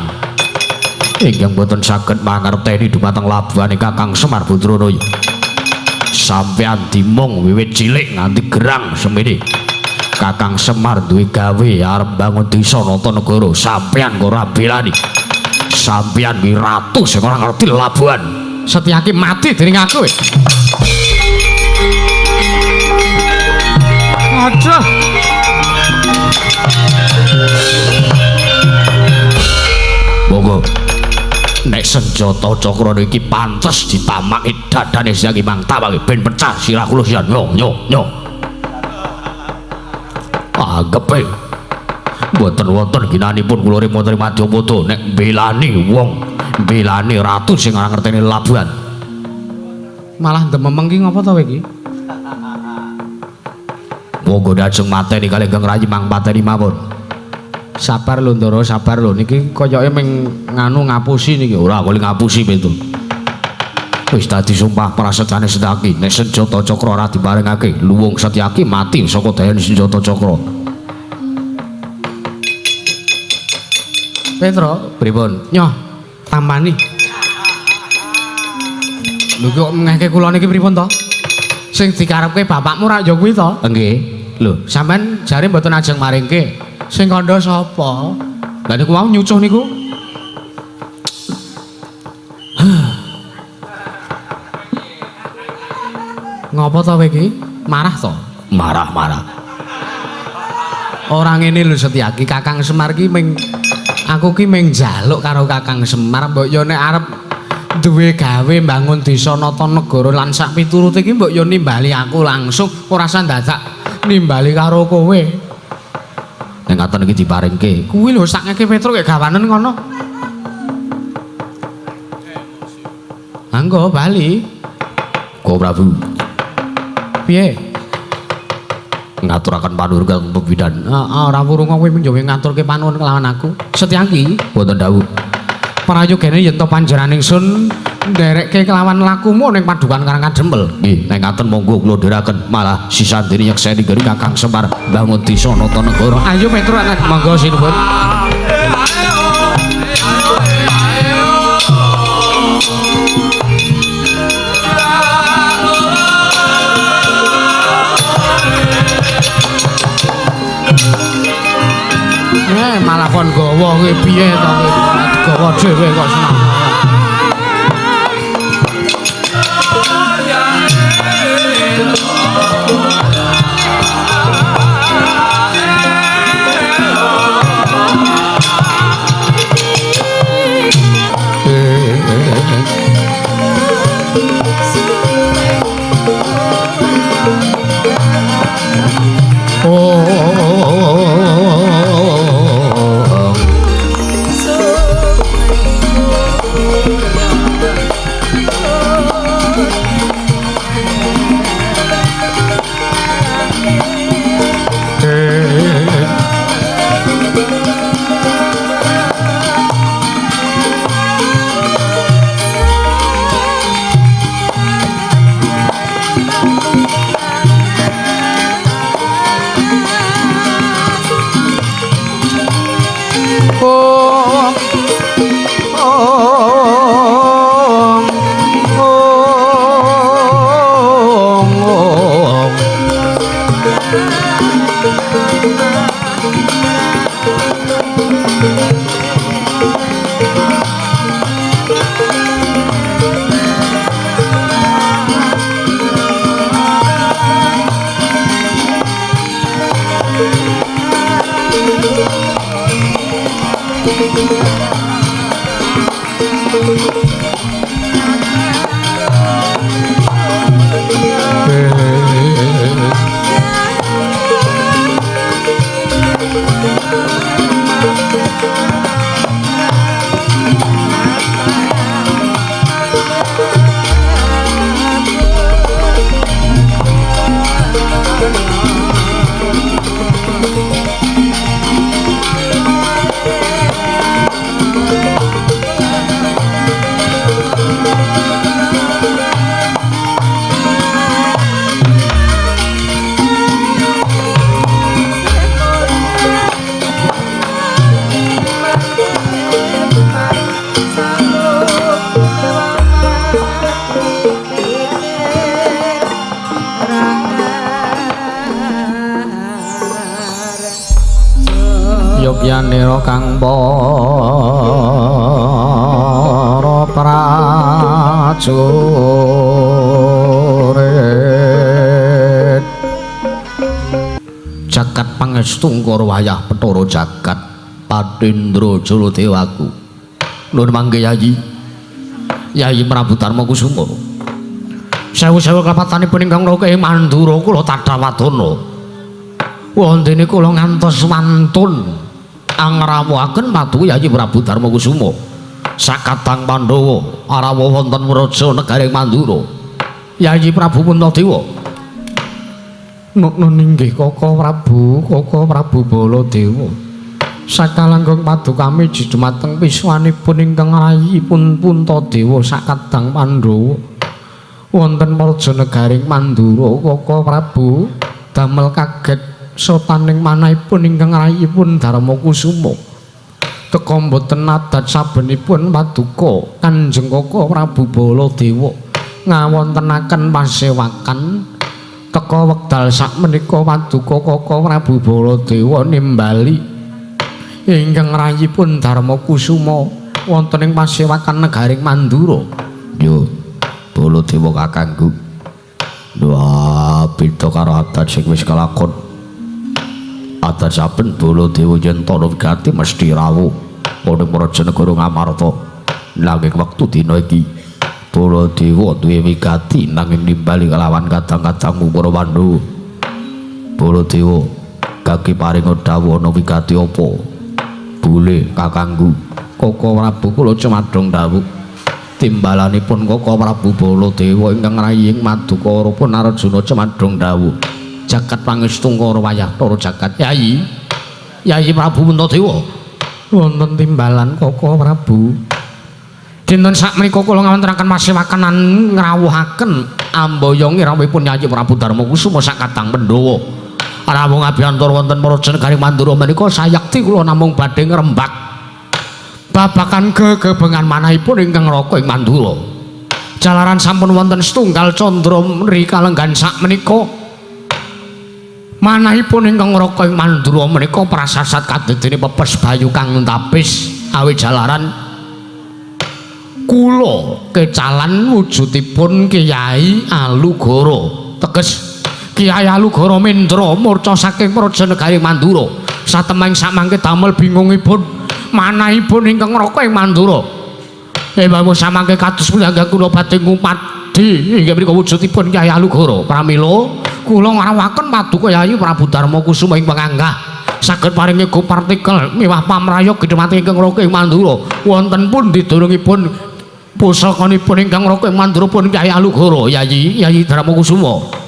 ingkang boten saged mangerteni dumateng labuhane Kakang Semar Badranaya. Sampeyan dimong wiwit cilik nganti gerang semene. Kakang Semar duwe gawe arep bangun desa nata negara, sampeyan kok ora belani. Sampeyan ki ratu sing ora ngerti labuhan. Setyaki mati dening aku. Aduh. Monggo. Nek senjata cakra iki pantes ditamaki dadane Setyaki mang tawake ben pecah sirah kula sian. Yo yo yo. Anggepe mboten wonten ginanipun kula Rima Madyapada nek mbelani wong, mbelani ratu sing ora ngerteni labuhan. Malah ndememeng ki ngopo to kowe iki? Monggo dajeng mateni kalih Kang Rayi mang pateni mawon. Sabar lho Ndara, sabar lho. Niki koyoke ming nganu ngapusi niki. Ora kok ngapusi pitu. Wis dadi sumpah prasetyane Setyaki nek senjata cakra ora diparingake, luwung Setyaki mati saka dayane senjata cakra. Petro, pripun? Nyoh, tampani. Lho kok ngehke kula niki pripun to? Sing dikarepke bapakmu ra ya kuwi to? Nggih. Lho, sampean jare mboten ajeng maringke. Sing kandha sapa? Lah niku wau nyucuh niku. Ngopo to kowe iki? Marah to? Marah-marah. Ora ngene lho Setyaki, Kakang Semar ki ming aku ki ming njaluk karo Kakang Semar mbok yo nek arep duwe gawe mbangun desa nata negara lan sak piturute iki mbok yo nimbali aku langsung ora usah dadak nimbali karo kowe. Nek ngaten iki diparingke. Kuwi lho sak ngeke Petruk kek gawanen kono. Anggo bali. Ko Prabu. Piye? Ngaturaken panuwun kang pepindhan. Heeh, ora wurung kowe ming yo ngaturke panuwun kelawan aku. Setyaki wonten dawuh. Prayogene yen to panjenengan ingsun nderekke kelawan lakumu ning padukan Karang Kadempel. Nggih, nek ngaten monggo kula dherekaken malah sisandene nyekseni nggone Kakang Semar mbangun desa nata negara. Ayo Petruk monggo sinuwun. Malah kon gawa kowe piye to kowe gawa dhewe kok seneng. Yogyanira kang para prajurit jagat pangestu ngkara wayah Bathara jagat Patindra Jaladewaku. Nuwun mangke Yayi. Yayi Prabu Darma Kusuma. Sewu-sewu klepatanipun ingkang loke Mandura kula tadhawadana. Wondene kula ngantos wantun angrawuhaken padu Yayi Prabu Darma Kusuma. Sakadang Pandhawa arawuh wonten Praja negaring Mandura. Yayi Prabu Puntadewa. Nuknun inggih Kaka Prabu, Kaka Prabu Baladewa. Sakalangkung padukami dumateng piswanipun ingkang rayipun Puntadewa sakadang Pandhawa. Wonten Praja negaring Mandura Kaka Prabu damel kaget sotaning manahipun ingkang rayipun Darma Kusuma. Teka mboten adat sabenipun paduka Kanjeng Kaka Prabu Baladewa. Ngawontenaken pasewakan teka wekdal sakmenika paduka Kaka Prabu Baladewa nimbali ingkang rayipun Darma Kusuma wonten ing pasewakan negaring Mandura. Yo Baladewa kakangku. Wah, beda karo adat sing wis kelakon. Adat saben Baladewa yen tana wigati mesti rawuh ana praja negara Ngamarta. Nanging wektu dina iki Baladewa duwe wigati nanging nimbali kelawan kadang-kadangmu para Pandhawa. Baladewa kaki paring dawuh ana wigati apa? Boleh kakangku. Kaka Prabu kula cumadung dawuh. Timbalanipun Kaka Prabu Baladewa ingkang raying Madukara pun Arjuna cumadung dawuh. Jagat pangestungkara wayah tara jagat. Yayi, Yayi Prabu Puntadewa. Wonten timbalan Kaka Prabu. Dinten sakmenika kula ngawontenaken pasewakan ngrawuhaken amboyongi rawuhipun Yayi Prabu Darma Kusuma sakadang Pandhawa. Rawuh ngabiyantara wonten praja negaring Mandura menika sayekti kula namung badhe ngrembak babakan gegebengan manahipun ingkang raka ing Mandura. Jalaran sampun wonten setunggal candra mrikalenggan sakmenika manahipun ingkang raka ing Mandura menika prasasat kadadene pepes bayu kang tapis awit jalaran kula kecalan wujudipun Kyai Alugoro. Teges Kyai Alugoro Mendra murca saking praja negaring Mandura. Satemeng samangke damel bingungipun manahipun ingkang raka ing Mandura. Bapak samangke kados pundi kula badhe ngupadi inggih menika wujudipun Kyai Alugoro. Pramila kula ngrawuhaken paduka Yayi Prabu Darma Kusuma ing panganggah saged paring ego partikel miwah pamrayog gedhemati ingkang raka ing Mandura. Wonten pundi durungipun pusakanipun ingkang raka ing Mandura pun Kyai Alugoro, Yayi Yayi Darma Kusuma.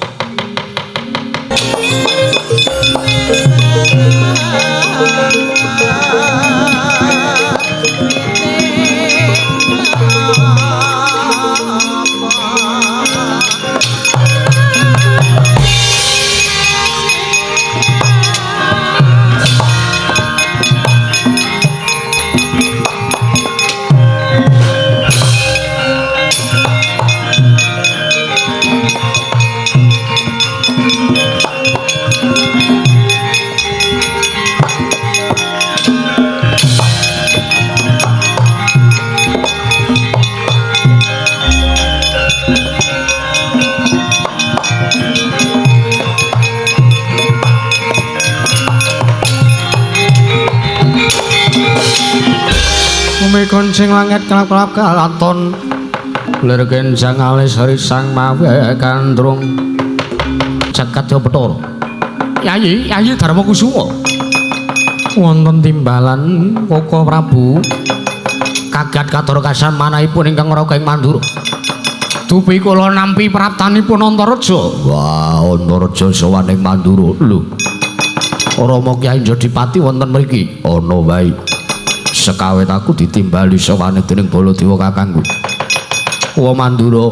Koncing langit kelap-kelap kalaton lir kenjang alis risang mawe kandrung jagat ya Bathara. Yayi Yayi Darma Kusuma wonten timbalan Kaka Prabu kaget katur kasan manahipun ingkang raka ing Mandura. Dupi kula nampi praptanipun Antareja. Wah, Antareja sowan ing Mandura. Lho, Rama Kyai Jodipati wonten mriki. Ana wae. Sekawet aku ditimbali sowane dening Baladewa kakangku. Wa Mandura,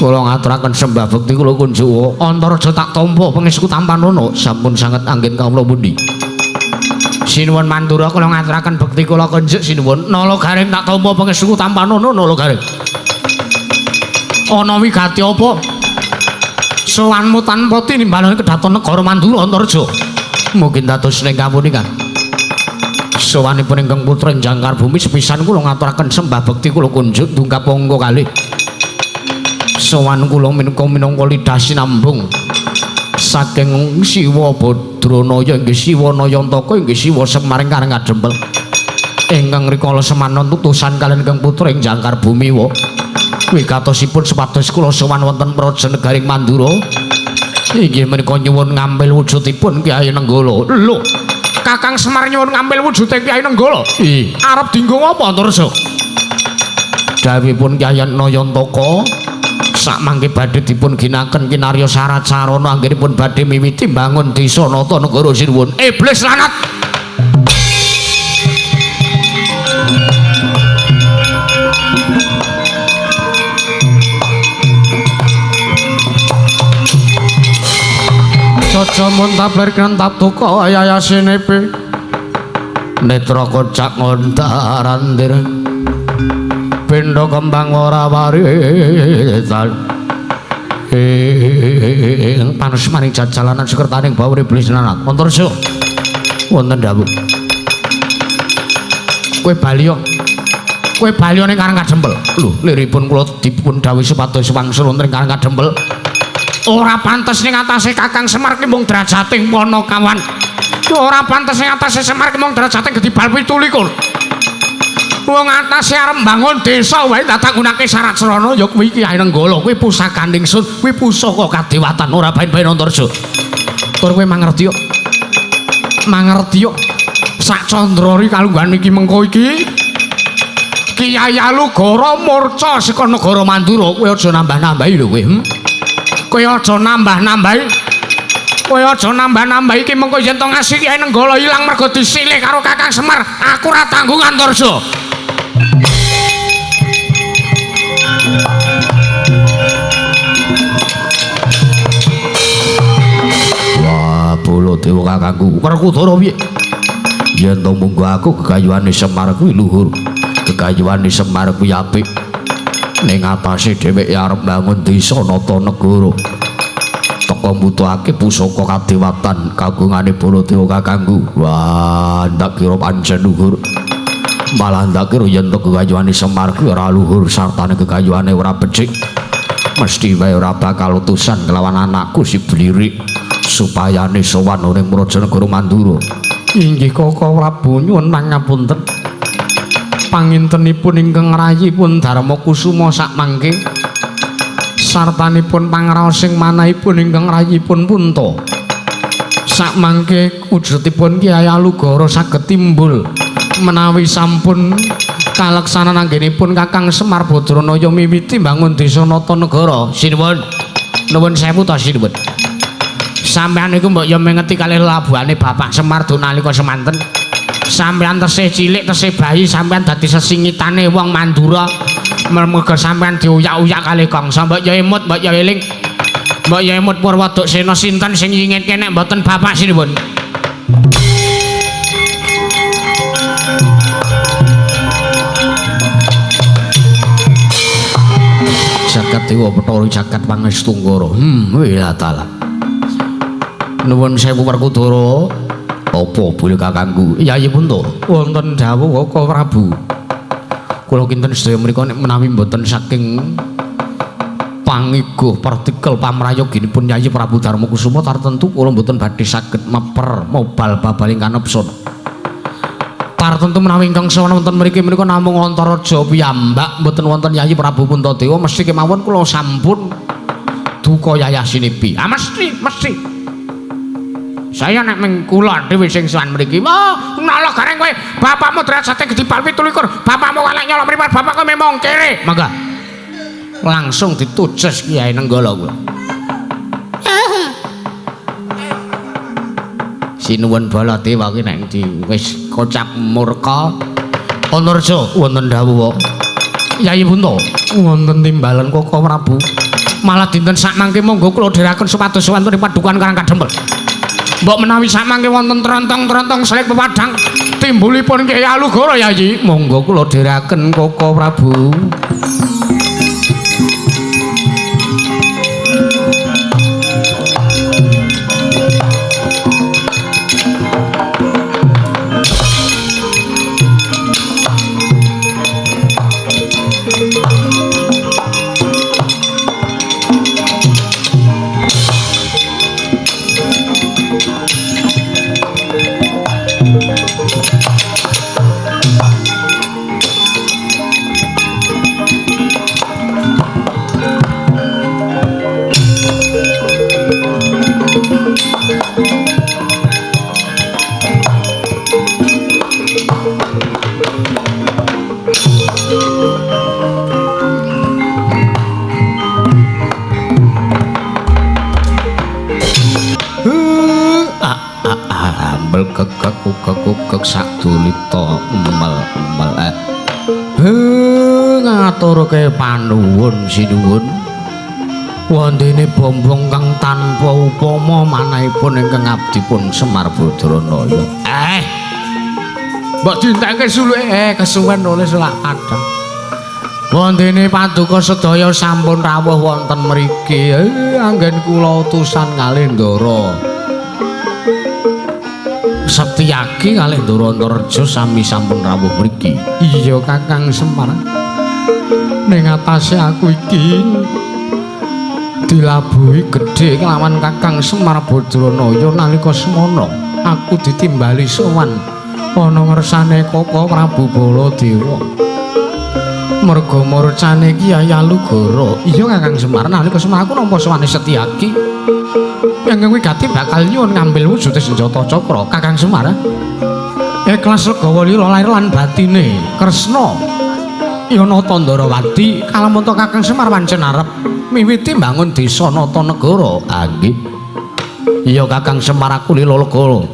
kula ngaturaken sembah bekti kula kunjuk. Antareja tak tampa pangestu tampanana sampun sanget anggen kawula pundi. Sinuwun Mandura kula ngaturaken bekti kula kunjuk sinuwun. Nala garing tak tampa pangestu tampanana nala garing. Ana wigati apa? Sowanmu tanpa tinimbalan kedaton negara Mandura Antareja. Mungkin dados ning kapunika. Sowanipun ingkang putra jangkar bumi sepisan kula ngaturaken sembah bekti kula kunjuk dungkap angka kalih. Sowan kula minangka minangka lidah sinambung saking Siwa Badranaya inggih Siwa Nayantaka inggih Siwa Semar ingkang ngadempel. Ingkang rikala semanon tutusan kaliyan ingkang putra ing jangkar bumi wa. Wigatosipun supados kula sowan wonten praja negaring Mandura. Inggih menika nyuwun ngampil wujudipun Kyai Nenggala. Lho, Kakang Semar nyuwun ngampil wujude Kyai Nenggala. Arep dienggo ngapa Antareja? Dawuhipun Kyai Nayantaka sakmangke badhe dipun ginaken kinarya syarat sarana anggenipun badhe miwiti mbangun desa nata negara sinuwun. Iblis lanat. Caca muntablir krentap duka yayasinepe netra kocak ngontarandir pindha kembang ora warisan Panus maring jajalanan sekertaning bawur iblis lanat. Antarja wonten dawuh. Kowe bali yo. Kowe bali ning Karang Kadempel. Lho, liripun kula dipun dawuhi supados wangsul wonten ing Karang Kadempel. Ora pantes ning atase Kakang Semar ki mung derajating Panakawan. Ora pantes ning atase Semar ki mung derajating gedibal 27. Wong atase arep mbangun desa wae dadak nggunakake syarat srana ya kuwi Kyai Nenggala, kuwi pusakaning sun, kuwi pusaka kadewatan ora baen-baen Antarja. Tur kowe mangerti yo. Mangerti yo. Sak candra kalungguhan iki mengko iki Kyai Alugara murca saka negara Mandura, kowe aja nambah-nambahi lho kowe. Kowe aja nambah-nambahi. Kowe aja nambah-nambahi iki mengko yen to ngasih Kyai Nenggala ilang mergo disilih karo Kakang Semar, aku ora tanggung Antarja. Wah, Baladewa kakangku, Werkudara piye? Yen to munggo aku gegayuhane Semar kuwi luhur, gegayuhane Semar kuwi apik. Ning atase dheweke arep mbangun desa nata negara. Teka mbutuhake pusaka kadewatan kagungane Baladewa kakangku. Wah, ndak kira pancen luhur. Malah ndak kira yen to gegayuhane Semar kuwi ora luhur sartane gegayuhane ora becik. Mesti wae ora bakal utusan kelawan anakku si Blirik supayane sowan ning Praja Negara Mandura. Inggih Koko Prabu, nyuwun pangapunten. Pangintenipun ingkang rayipun Darma Kusuma sakmangke sartanipun pangraosing manahipun ingkang rayipun Punta. Sakmangke wujudipun Kyai Alugara saged timbul menawi sampun kaleksanan anggenipun Kakang Semar Badranaya miwiti mbangun desa nata negara. Sinuwun. Nuwun sewu ta sinuwun. Sampeyan niku mbok ya mengeti kalih labuhane Bapak Semar do nalika semanten. Sampeyan tesih cilik, tesih bayi, sampeyan dadi sesingitane wong Mandura. Merga sampeyan dioyak-oyak kalih Kangsa. Mbok ya emut, mbok ya eling. Mbok ya emut Purwaduksena sinten sing nyingitke nek mboten Bapak sinuwun. Jagat Dewa Bathara jagat Pangestu-Nggara. Wila taala. Nuwun sewu Werkudara. Apa boleh kakangku? Yayi Punta. Wonten dawuh Koko Prabu. Kula kinten sedaya mriku nek menawi mboten saking pangiguh partikel pamrayoginipun Yayi Prabu Darma Kusuma tartentu kula mboten badhe saged meper mobal babaling kanepson. Tartentu menawi ingkang sawana wonten mriki menika namung Antaraja piyambak mboten wonten Yayi Prabu Puntadewa mesti kemawon kula sampun duka yayasinipi. Ah mesti, mesti. Saya nek ming kula dhewe sing sowan mriki. Wah, nala gareng kowe. Bapakmu derajate gedibal 27. Bapakmu kalek nyolok mripat, bapakku memang kere. Mangga. Langsung ditujes Kyai Nenggala kula. Sinuwun Baladewa ki nek ndi wis kocap murka. Antarja wonten dawuh. Yayi Punta, wonten timbalan Koko Prabu. Malah dinten sakmangke monggo kula dherekaken supados wonten ing padukuhan Karang Kadempel. Mbok menawi sakmangke wonten trontong-trontong selek pepadang timbulipun Kyai Alugara Yayi, monggo kula dherekaken Koko Prabu. Kekek sadulita emel-emel. Ngaturke panuwun sinuwun. Wondene bombong kang tanpa upama manahipun ingkang abdipun Semar Badranaya. Mbok dintekke suluke kesuwen oleh selak padang. Wondene paduka sedaya sampun rawuh wonten mriki. Anggen kula utusan kalih Ndara. Setyaki kalih Ndara Antareja sami sampun rawuh mriki. Iya Kakang Semar. Ning atase aku iki dilabuhi gedhe kelawan Kakang Semar Badranaya nalika semana aku ditimbali sowan ana ngersane Koko Prabu Baladewa. Merga murcane Kyai Alugoro. Iya Kakang Semar, nalika semana aku nampa sowane Setyaki. Ingkang wigati bakal nyuwun ngambil wujude senjata cakra Kakang Semar. Ikhlas legawa lila lair lan batine Kresna Yanata Ndarawati kalamunta Kakang Semar pancen arep miwiti mbangun desa nata negara. Ah nggih. Iya Kakang Semar, aku lila legawa.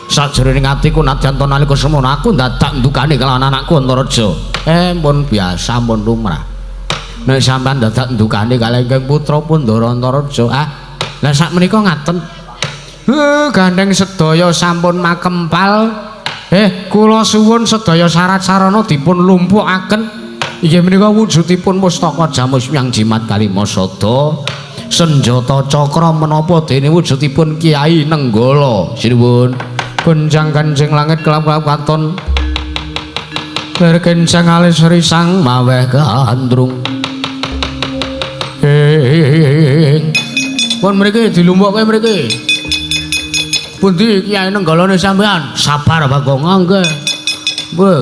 Sajroning atiku nadyan ta nalika semana aku dadak ndukani kelawan anakku Antareja. Pun biasa pun lumrah. Nek sampean dadak ndukani kalih ingkang putra pun Ndara Antareja. Ah, lah sakmenika ngaten. Gandeng sedaya sampun makempal. Kula suwun sedaya syarat sarana dipun lumpukaken. Inggih menika wujudipun pustaka jamus yang jimat kalima sada. Senjata cakra menapa dene wujudipun Kyai Nenggala. Sinuwun. Gonjang kanjeng langit kelap-kelap katon. Berkencang alis risang maweh gandrung. Pun mriki dilumpukke mriki. Pundi Kyai Nenggalane sampean? Sabar Bagong nggih. Nggih.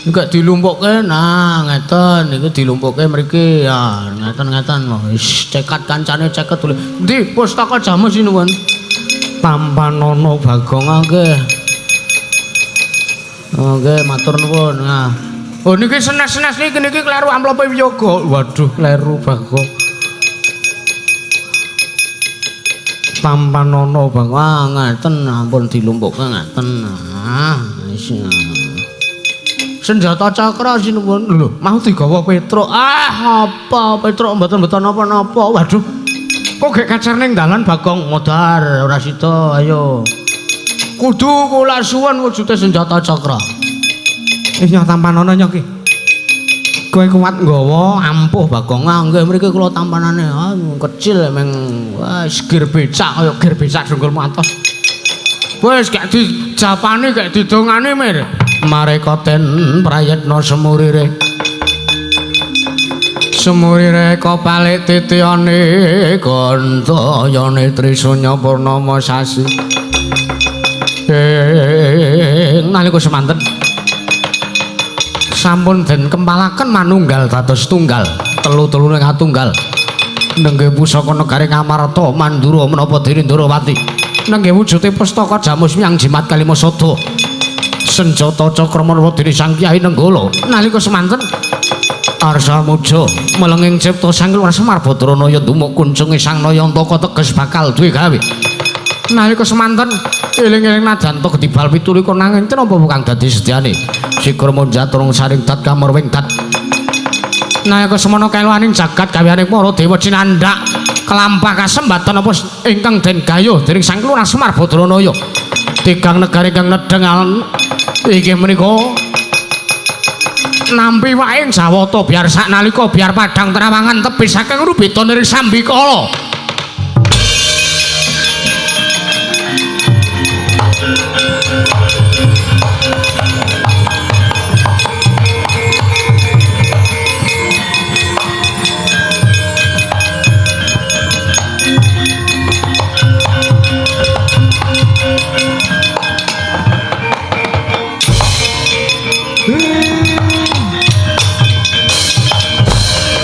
Nggih dilumpukke nah ngeten niku dilumpukke mriki ya ngeten-ngeten. Wis cekat kancane ceket. Endi pustaka jamus sinuwun? Tampanono Bagong nggih. Nggih matur nuwun. Nah. Oh niki senes-senes niki niki kleru amplope wiyoga. Waduh kleru Bagong. Tampanono Bagong. Wah ngeten ampun dilumpukke ngaten. Ah wis. Senjata cakra sinuwun. Lho, mau digawa Petruk. Ah apa Petruk mboten-mboten napa-napa. Waduh. Kok gek kacer ning dalan Bagong modar ora sida ayo. Kudu kula suwun wujude senjata cakra. Nyoh tampanono nyoh ki. Kowe kuat nggawa ampuh Bagong. Nggih mriki kula tampanane. Ah kecil meng wis gir becak kaya gir becak dengkulmu atos. Wis gak dijapani gak didongani mir. Mareka den prayitna semurire. Semurire kopale titiyane gantayane Trisunya Purnama sasi. Nalika semanten sampun den kempalaken manunggal dados tunggal, telu-telune katunggal. Nenggih pusaka negari Ngamarta Mandura menapa dene Ndarawati. Nenggih wujude pustaka jamus yang jimat kalima sada. Senjata cakra menapa dene Sang Kyai Nenggala. Nalika semanten Arsa muja melenging cipta Sang Kelurahan Semar Badranaya ndumuk kuncunge Sang Nayantaka teges bakal duwe gawe. Nalika semanten eling-eling nadyan ta ketibal 27 nanging tenapa kang dadi sedyane. Sikur munjatrung saring dat kamurwing dat. Nalika semana keluaning jagat gaweane para dewa cinandhak kelampah kasembatan apa ingkang den gayuh dening Sang Kelurahan Semar Badranaya. Tigang negari kang nedheng inggih menika nampi wae Jawata biar saknalika biar padhang terawangan tebih saking rubita niring sambikala.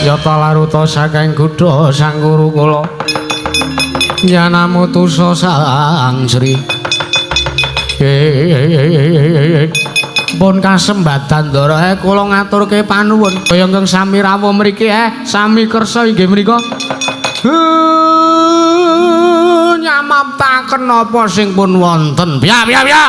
Yata laruta saking gudha Sang Gurukula Yanamutusa Sang Sri. Pun kasembatan Ndara kula ngaturke panuwun kaya ingkang sami rawuh mriki sami kersa inggih menika. Nyamaptaken napa sing pun wonten. Piye piye piye.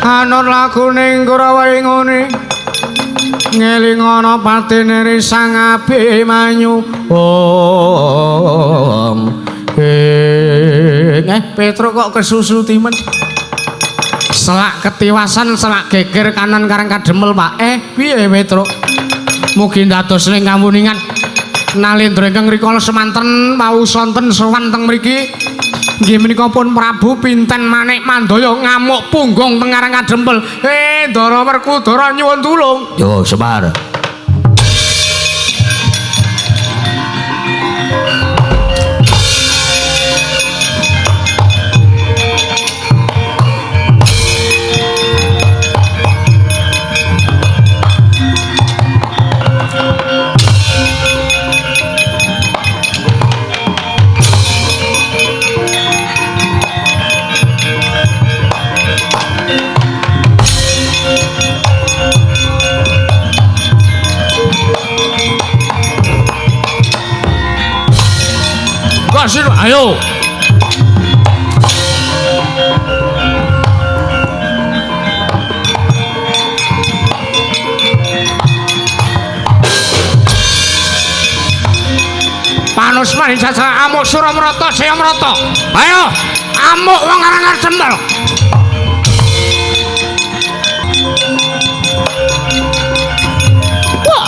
Anut lagune Kurawa ngene ngeling ana patine Sang Abimanyu. Om Petruk kok kesusu timen. Selak ketiwasan, selak geger kanan Karang Kadempel, Pak. Piye Petruk? Mugi ndados ning kawuningan nalendra ingkang rikala semanten wau sonten sowan teng mriki. Nggih menika pun Prabu Pinten Manik Mandaya ngamuk punggung teng Karang Kadempel. Ndara Werkudara nyuwun tulung. Yo Semar. Ayo. Panus mari jajal amuk Suramrata Sayamrata. Ayo, amuk wong Karang Kadempel. Wah.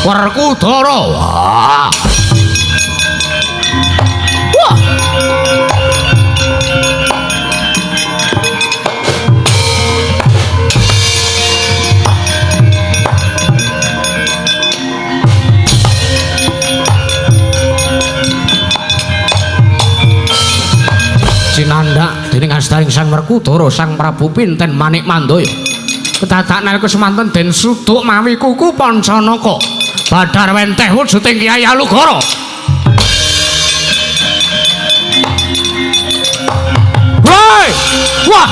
Werkudara. Wah. Wah. Cinandak dening astaring Sang Werkudara Sang Prabu Pinten Manik Mandaya. Kedadak nalika semanten den suduk mawi kuku Pancanaka. Badar wenteh wujuding Kyai Alugoro. Woi! Wah!